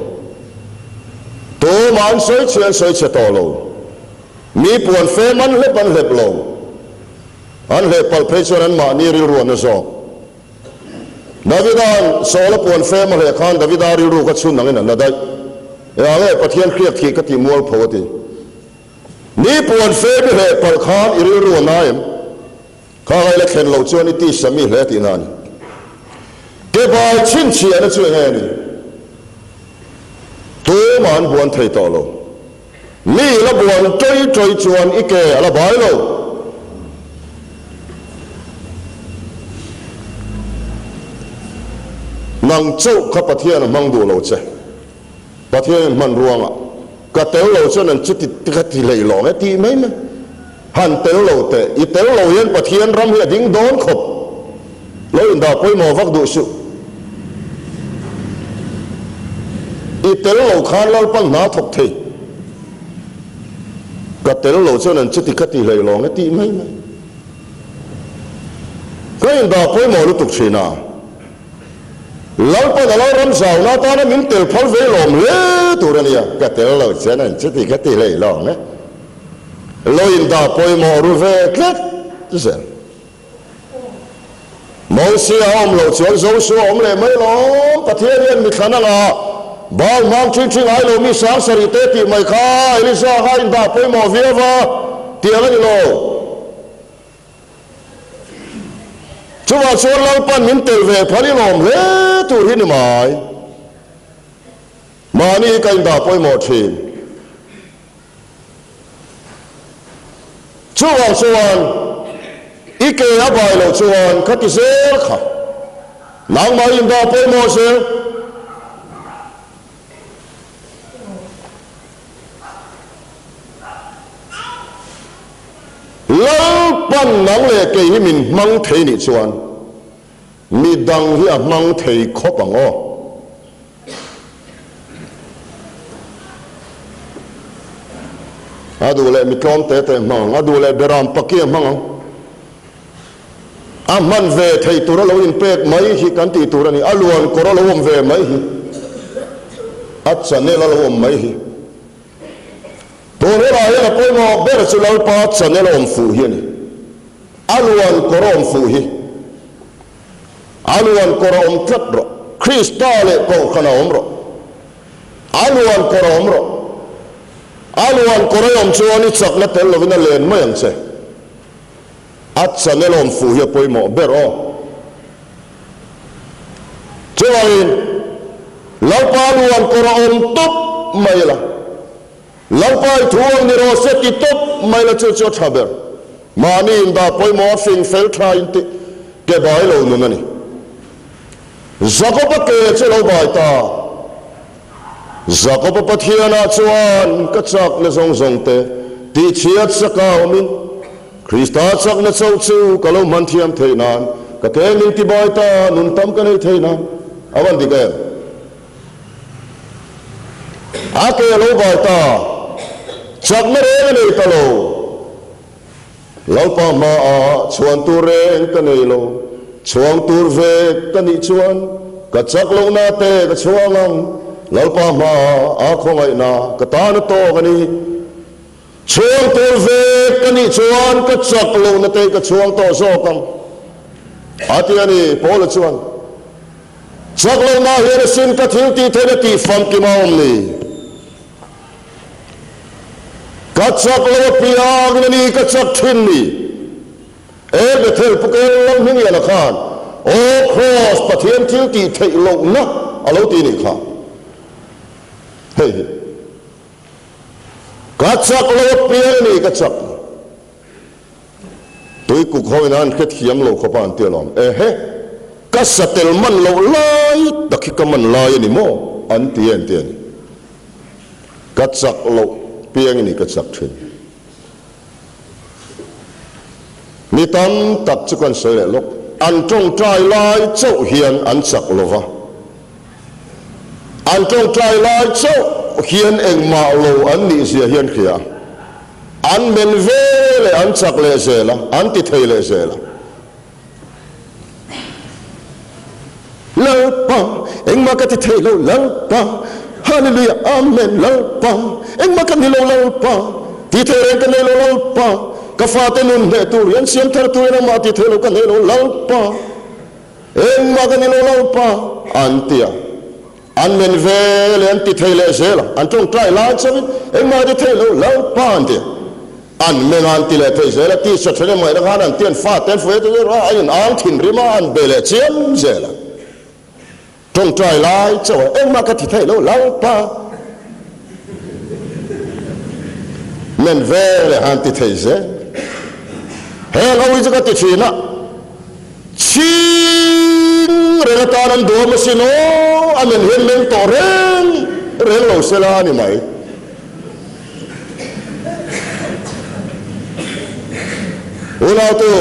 Tumah an sawi chhia an sawi chhe tawh lo. Mi puan fem an hlep an hlep lo. An hleh palh phei chuan anmahni rilru an na zawk. Davida'n Saula puan fem a hleh khan Davida rilru kha chhun angin an la daih. Eng nge Pathian hriak thih ka tih mualpho a ti. Mi puan fem i hleh palh khan i rilru a na em? Kha ngai la thlen loh chuan i tisa mi hle tihna a ni. Ke bai chhinchhiahna chu eng nge ni? Tumah an buan thei tawh lo. Mi la buan ṭoi ṭoi chuan i ke a la bai lo. Nang chauh kha Pathian a hmang duh lo che. Pathianin hman ruangah ka tel lo chuan an chuti ka ti hlei lawng e tih mai mai. Han tel lo teh, i tel lo hian Pathian ram hi a ding dawn khawp. Lo indah pawimawh vak duh suh. I tel lo khan Lalpan hna thawk thei. Ka tel lo chuan an chuti ka ti hlei lawng e tih mai mai. Ka indah pawimawh lutuk thin a. Lalpan a lo ram zauna atana min tel phal ve lawm hle tur a nia. Ka tel lo chuan an chuti ka ti hlei lawng e. Lo indah pawimawh ru ve tlat zel. Mosia a awm loh chuan Joshua a awm leh mai lawm. Pathian hian mi thlan anga Baal hmang ṭhin ṭhin ngai lo mi sang sarih te tih mai kha Elisa kha a indah pawimawh viau va, tiang a ni lo. Chuvah chuan Lalpan min tel ve phal i lawm hle tur hi ni mai. Mahni hi ka indah pawimawh ṭhin. Chuvang chuan i ke a bai loh chuan kha ti zel kha nangmah i indah pawimawh zel. Lalpan nang leh kei hi min hmang thei nih chuan midang hi a hmang thei khawp ang aw. A duh leh mi tlawm te te hmang ang, a duh leh beram paki a hmang ang. A hman ve thei tur a lo inpek mai hi kan tih tur a ni, a luan kawr a lo awm ve mai hi, a channel a lo awm mai hi. Tun hunah hian a pawimawh ber chu Lalpa channel a awm fuh hi a ni. A luan kawr a awm fuh hi. A luan kawr a awm tlat rawh. Krista leh Kohhran a awm rawh. A luan kawr a awm rawh. A luan kawr a awm chuan i chakna tel lovin a len mai ang che. A channel awm fuh hi a pawimawh ber aw. Chuvangin, Lalpa luan kawr a awm tawp mai la, Lalpa i thu ang ni rawh se ti tawp mai la chu chu a tha ber. Mahni indah pawimawh a fing fel tha in tih ke bai lo nun a ni. Jakob-a ke chu lo bai ta. Jakob-a Pathianah chuan ka chakna zawng zawng te tihchhiat saka awmin, Krista chakna chauh chu ka lo hman thiam theih nan, ka ke min tibai ta nun tam ka nei thei nan. A van dik em? A ke a lo bai ta, chakna reng a nei ta lo. Lalpa hmaah chhuan tur reng ka nei lo, chhuang tur ve ka nih chuan ka chak lohna te ka chhuang ang, Lalpa hmaah a khawngaihna ka tan a tawk a ni. Chhuang tur ve ka nih chuan ka chak lohna te ka chhuang tawh zawk ang, a ti a ni. Paula chuan, Chak lohna hian asin ka thil tih theihna tih famkim a awm ni. Ka chak lo a piang in a ni ka chak thin ni. E Bethel Pu Kel Lalhmingliana khan Aw Kraws Pathian thil tih theih lohna a lo ti nih kha. Hei hi ka chak lo a piang a ni ka chak ni. Tuikuk ho in an hrethiam lo khawp a an ti alawm. Ehe, ka satel man loh lai tak hi ka man lai a ni maw? An ti en ti a ni. Ka chak loh piang i ni ka chak thin. Mi tam tak chu kan sawi leh lawk. An tawngtai lai chauh hian an chak lo va. An tawngtai lai chauh hian engmah lo an nih zia hi an hria. An men ve leh an chak leh zel a, an ti thei leh zel a. Lalpa, engmah ka ti thei lo, Lalpa, Hallelujah, Amen, Lalpa, engmah ka ni lo, Lalpa, ti thei reng ka nei lo, Lalpa, ka fate nun hneh tur hian siam thar turin engmah ti thei lo ka nei lo, Lalpa, engmah ka ni lo, Lalpa, an ti a. An men ve leh an ti thei leh zel a, an tawngtai lai chauhin engmah ti thei lo Lalpa an ti a. An meng a an ti leh thei zel a, tisa then emaw ena khan an ti an fate an fuai te a in ang thinrim a an be leh chiam zel a. Tawngtai lai chauh a engmah ka ti thei lo Lalpa men ve leh an ti thei zel. Heng ho hi chu ka ti thin a. Chhing reng atan an duam asin aw, a men hian meng tawh reng reng lo se la a ni mai. Unautu,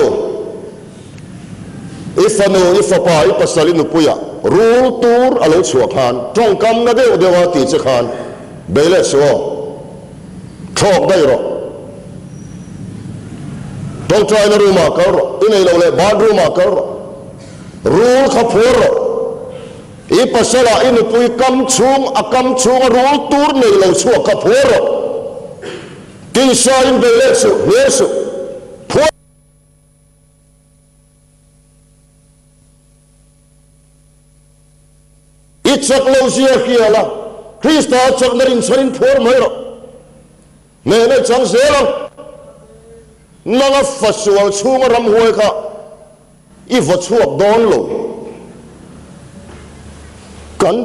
i fanu, i fapa, i pasal, i nupuia rul tur a lo chhuah khan tawngkam na deuh deuha ti che khan bei leh suh aw. Thlawk daih rawh. Tawngtaina room ah kal rawh. I nei lo leh bathroom ah kal rawh. Rul kha phuar rawh. I pasal ah i nupui kam chhung a kam chhung a rul tur nei lo chhuak kha phuar rawh. Tisa in bei leh suh, hnial suh. Phuar. I chak lo zia hria la, Krista a chakna rinchhan in phuar mai rawh. Hnehna i chang zel ang. Nanga fa sual chhunga ramhuai kha i vaw chhuak dawn lo. Kan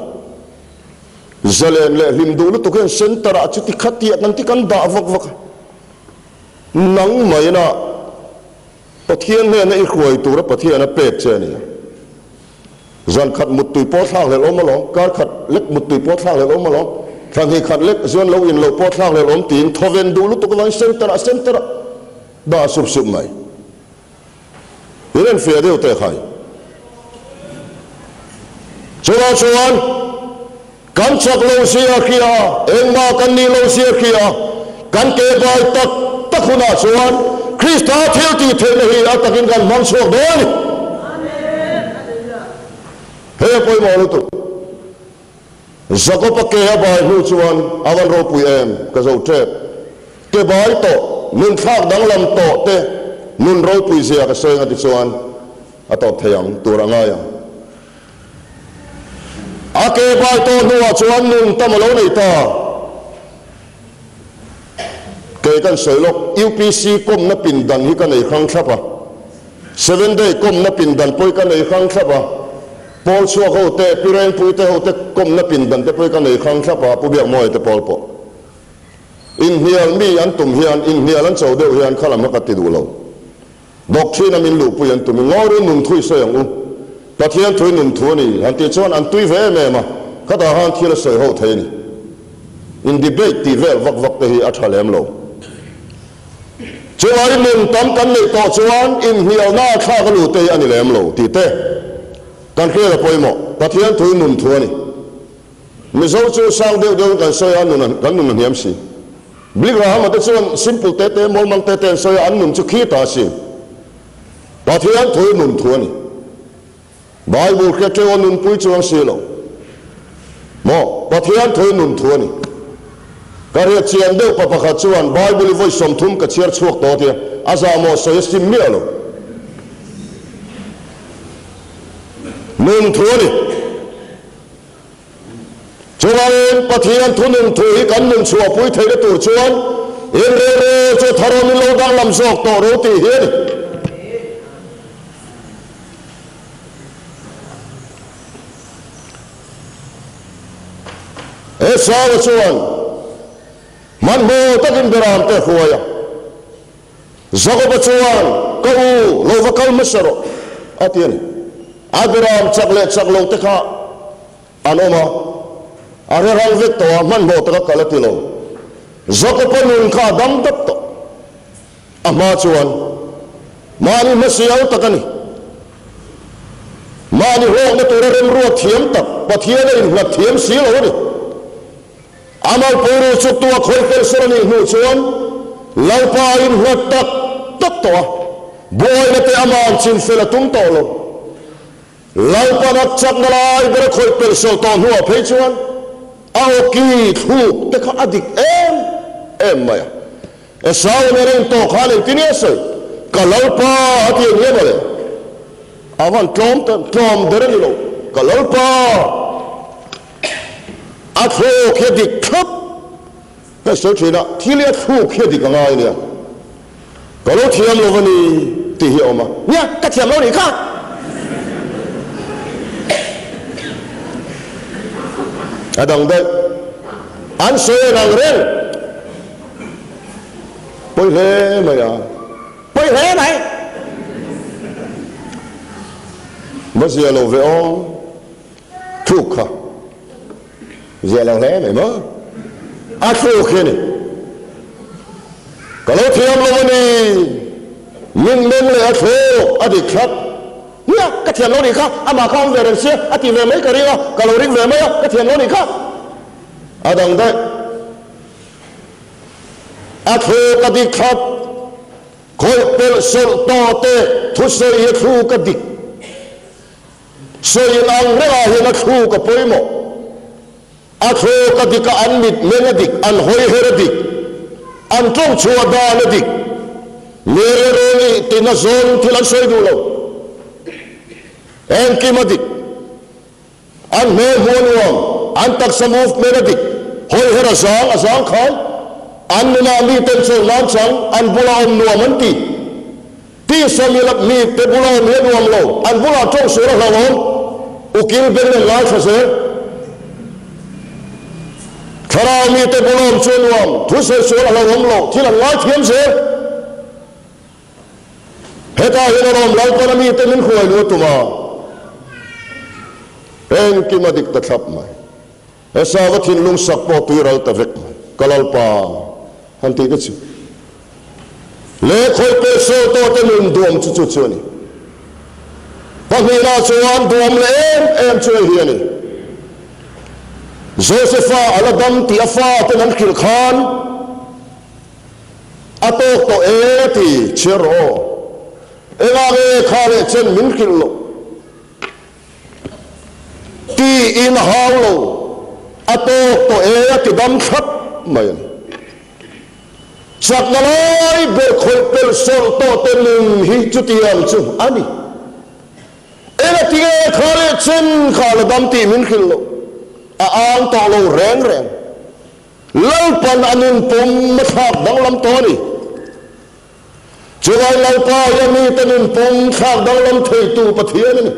zalen leh hlim duh lutuk hian center ah chuti khatiah kan ti kan dah vak vak a. Nang maina Pathian hnena i hruai tura Pathian a pek che a ni a. Zan khat muttui pawh thlak hlelh awm alawm, kar khat lek muttui pawh thlak hlelh awm alawm, thla hnih khat lek zuan lo in loh pawh thlak hlelh awm tiin thawven duh lutuk avangin center ah center ah dah sup sup mai. In en fiah deuh teh khai. Chuvang chuan kan chak lo zia hria, engmah kan nih lo zia hria, kan ke bai tak tak hunah chuan Krista thil tih theihna hi a takin kan hmang chhuak dawn a ni. Hei a pawimawh lutuk. Jakob-a ke a bai hnu chuan a van ropui em ka zo tep. Ke bai tawh, nun thlak danglam tawh te nun ropui zia ka sawi anga tichuan a tawp thei ang tur a ngai ang. A ke bai tawh hnuah chuan nun tam a lo nei ta. Kei kan sawi lawk, UPC kawmna pindan hi ka nei hrang thlap a, Seven Day kawmna pindan pawh hi ka nei hrang thlap a, Pawl chhuak ho te, Pi Rengpui te ho te kawmna pindan te pawh hi ka nei hrang thlap a, Pu Biakmawia te pawl pawh. Inhnial mi an tum hian, inhnial an cho deuh hian khalam kha ka ti duh lo. Doctrine a min luhpui an tum i ngawi nun thu i sawi ang u. Pathian thu i nun thu a ni han tih chuan an tui ve em em a, khatah khan thil a sawi ho thei a ni. In debate tih vel vak vak te hi a tha lem lo. Chuvai nun tam kan neih tawh chuan inhnialna a thlak a luh te hi a ni lem lo tih te kan hriat a pawimawh. Pathian thu i nun thu a ni. Mizo chu sang deuh deuhin kan sawi a, nun kan nun a hniam si. Billy Graham-a te chuan simple te te, mawlmang te te an sawi a, an nun chu khi ta a si. Pathian thu hi nun thu a ni. Bible hria teuh a nunpui chuang si lo. Maw? Pathian thu hi nun thu a ni. Ka hriat chian deuh pa pakhat chuan Bible i vawi 30 ka chhiar chhuak tawh tia a zahmawh sawi a sim miah lo. Nun thu a ni. Chuvangin, Pathian thunun thu hi kan nun chhuahpui theihna tur chuan inrelrel chu tharawmin lo danglam zawk tawh ro tih hi a ni. Esau-a chuan hmanhmawh takin Beramte a hruai a. Jakob-a chuan, Ka u, lo va kal hmasa rawh, a ti a ni. Abiram chak leh chak lo te kha an awm a, a hre rang vek tawh a, hmanhmawh taka kal a ti lo. Jakob-a nun kha a dam dap tawh. A hma chuan, Mahni hmasial tak a ni. Mahni hlawkna tura remruat thiam tak, Pathian a innghat thiam si lo a ni. Amal Puru chu tua khawi fel sawr a nih hnu chuan Lalpa a innghat tak tak tawh a, buaina te ama'n chin fel a tum tawh lo. Lalpa nak chakna lai ber a khawih pel sawr tawh hnuah phei chuan a awki thluk te kha a dik em em mai a. Esau nen a intawh khan engtin nge a sawi? Ka Lalpa a ti eng nge mawle? A van tlawm tlawm ber a ni lo. Ka Lalpa! A thluk hi a dik thlap. Hei sawi thin a, thil hi a thluk hi a dik a ngai ania. Ka lo thiam lo va ni tih hi a awm a. Nia, ka thiam lo nih kha. A dang daih. An sawi en ang reng. Pawi hle mai a. Pawi hle mai. Va zia lo ve aw. Thluk kha zia lo hle mai maw? A thluk hi a ni. Ka lo thiam lo a ni. Min meng leh a thluk a dik thlap. Nia, ka thiam lo nih kha, amah kha awm ve reng sia, a ti ve mai ka ring a, ka lo ring ve mai a, ka thiam lo nih kha. A dang daih. A thluk a dik thlap. Khawih pelh sawlh tawh te thusawi hi a thluk a dik. Sawi in ang rengah hian a thluk a pawimawh. A thluk a dik a, an mit meng a dik, an hawi her a dik, an tawng chhuah dan a dik. Mere reng i tina zawng thil an sawi duh lo. Engkim a dik. An hmel hmuh a nuam, an taksa movement a dik, hawi her a zang, a zangkhai. An nunah miten chawlh nan chang, an bula awm nuam an ti. Tisa mi lap mi te bula awm hi a nuam lo, an bulah tawng sual a hlauhawm, ukil beng nen lai tha zel. Thlarau mi te bula awm chu a nuam, thusawi sual a hlauhawm lo, thil an ngai thiam zel. Hetah hian a lawm Lalpana mi te min hruai luh a tum a, engkim a dik ta thlap mai. Esau-a thinlung sak pawh tui ral ta vek mai, ka Lalpa, han tih te chu. Lehkhawi pek sawl tawh te nun duam chu chu chu a ni. Pahnihna chuan duam leh em em chu hei hi a ni. Josefa a la dam tih a faten an hrilh khan a tawk tawh e ti chhiar rawh aw. Engah nge kha leh chen min hrilh loh? Tiin a hau lo, a tawk tawh e a ti dam thlap mai a ni. Chakna lai ber khawih pelh sawlh tawh te nun hi chutiang chu a ni. Eng a ti nge kha leh chen kha la dam tih min hrilh loh, a ang tawh lo reng reng. Lalpan a nun pum a thlak danglam tawh a ni. Chulai Lalpa hi a mite nun pum thlak danglam theitu Pathian a ni.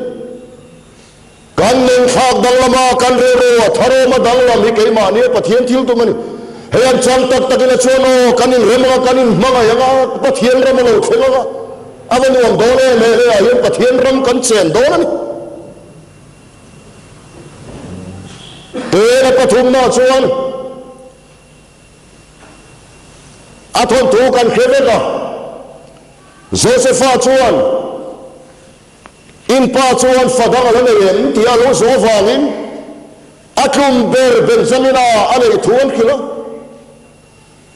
Kan nun thlak danglama kan rilru a tharawma danglam hi keimahnia Pathian thil tum a ni. Hei an chang tak takin a chuan aw, kan inrem anga, kan inhmangaih anga, Pathian ram a lo thleng anga, a va nuam dawn em he hleiah hian Pathian ram kan chen dawn a ni. Tena pathumna chuan a thawnthu kan hre vek a, Josefa chuan In pa chuan fa dang a la nei em? tia a lo zawh avangin a tlum ber Benjamina a neih thu an hrilh a.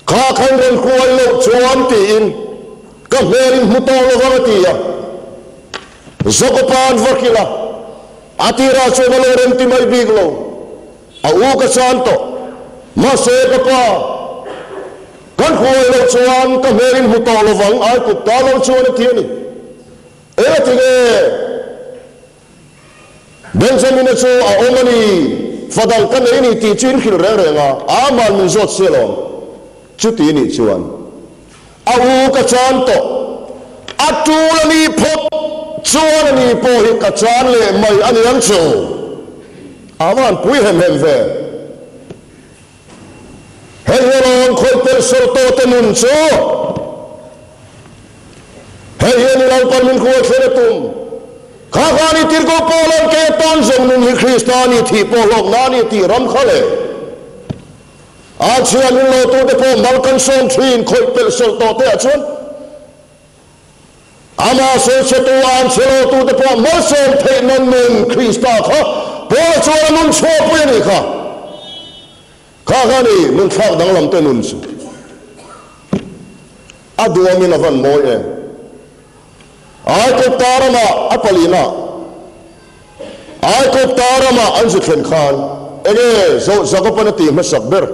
Kha khan rawn hruai loh chuan tiin ka hmel in hmu tawh lo vang a ti a. Jakopa an va hrilh a, a tirah chuan a lo rem ti mai bik lo. A u ka chan tawh. Mahse ka pa, kan hruai loh chuan ka hmel in hmu tawh lo vang ai kut ta lo chuan a ti a ni. Eng a ti nge? Benjamina chu a awm a ni, fadang ka nei ni tih chu in hrilh reng reng a, Aman min zawt si alawm. Chuti nih chuan a u ka chan tawh, a tul a ni phawt chuan a ni pawh hi ka chan leh mai a ni ang chu. Aman pui hem hem ve. Hei hi alawm khawih pelh sawr tawh te nun chu. Hei hi a ni Lalpan min hruai thlen a tum. Kha kha ni tirhkoh Paula'n kei atan zawng nun hi Krista a ni thih pawh hlawkna a ni tih ram kha le. A chhia min lo tute pawh mal kan sawm thin khawih pelh sawlh tawh te ah chuan Amah sawichhetu an chhe lo tute pawh malsawm theih nan nun Krista kha Paula chuan a nun chhuahpui a nih kha. Kha kha ni nun thlak danglam te nun chu a duamin a van mawi em. Aikup ta ramah a palina Aikup ta ramah an zu thlen khan enge Jakoban a tih hmasak ber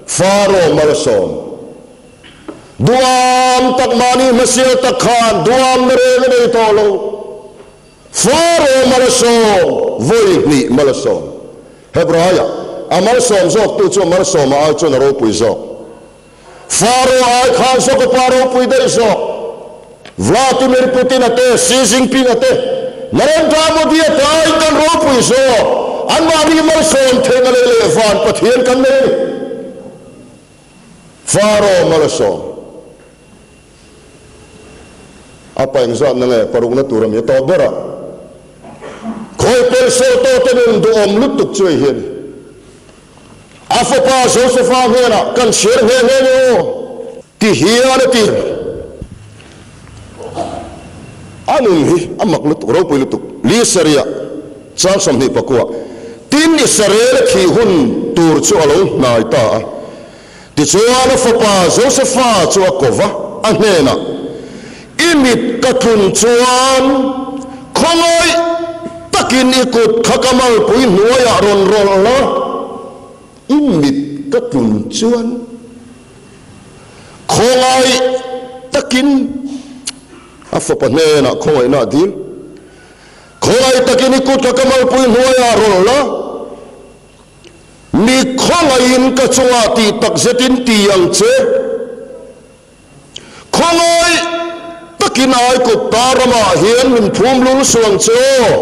Faro malsawm Duam tak mahni hmasial tak khan duamna reng a nei tawh lo. Faro malsawm, vawi hnih malsawm. Hebraiah, a malsawm zawktu chu a malsawma ai chuan a ropui zawk. Faro ai khan Jakopa ropui daih zawk. Vladimir Putin-a te, Xi Jinping-a te, Narendra Modi-a te aiin kan ropui zawk. Anmahni malsawm theihna lei leh van Pathian kan nei a ni. Faro malsawm a pa engzatna nge parukna tur a mi a tawp ber a, khawi pel sawi tawh te nun duhawm lutuk chu hei hi a ni. A fapa Josefa hnenah kan chhiar nghe nghe nge aw ti hian a ti. A nun hi a mak lutuk, ropui lutuk. Lisariah chang 29 Tin, Israel a thih hun tur chu a lo hnai ta a. Tichuan a fapa Josefa chu a ko va, a hnenah, I mit ka tlun chuan khawngawih takin i kut kha ka malpui hnuaiah rawn rawlh la, i mit ka tlun chuan khawngaih takin a fapa hnenah khawngaihna a dil. Khawngaih takin i kut kha ka malpui hnuaiah rawlh la, mi khawngaihin ka chungah tih tak zetin ti ang che. Khawngaih takin Aikut ta ramah hian min phum lul suh ang che aw.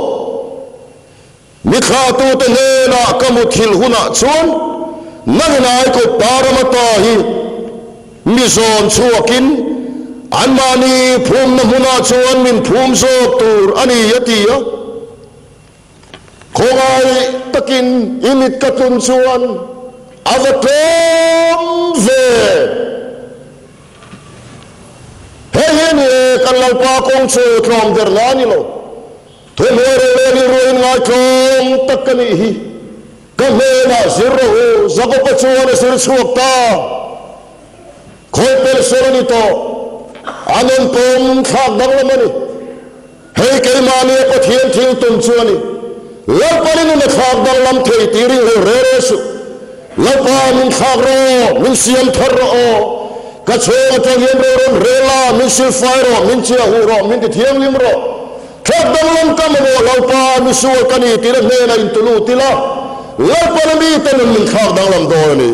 Mi thlahtute hnenah ka muthilh hunah chuan nangin Aikut ta rama ta hi Mi zawn chhuakin anmahni phumna hmunah chuan min phum zawk tur a ni, a ti a. Khawngaih takin i mit ka tlun chuan a va tlawm ve. Hei hi a ni e, kan Lalpa kawng chu tlawm der na a ni lo. Thuhnuai rorel rilruain ngaitlawm tak ka nih hi. Ka hnenah zir rawh u, Jakoba chuan a zir chhuak ta. Khawi pelh sual a ni tawh, a nun pawm thlak danglam a ni. Hei keimahnia Pathian thil tum chu a ni. Lalpa ni nun a thlak danglam thei tih ring hlei re re suh. Lalpa min thlak rawh, min siam thar rawh aw. Ka chhung atang hian ro rawn rel la, min silfai rawh, min chiah huh rawh, min ti thianghlim rawh. Thlak danglam ka mamawh Lalpa misual ka ni tih na hnenah in tulu tila, Lalpa na mite nun min thlak danglam dawn a ni.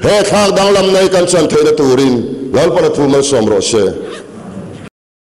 He thlak danglam nei kan chan theihna turin Lalpan a thu malsawm rawh se.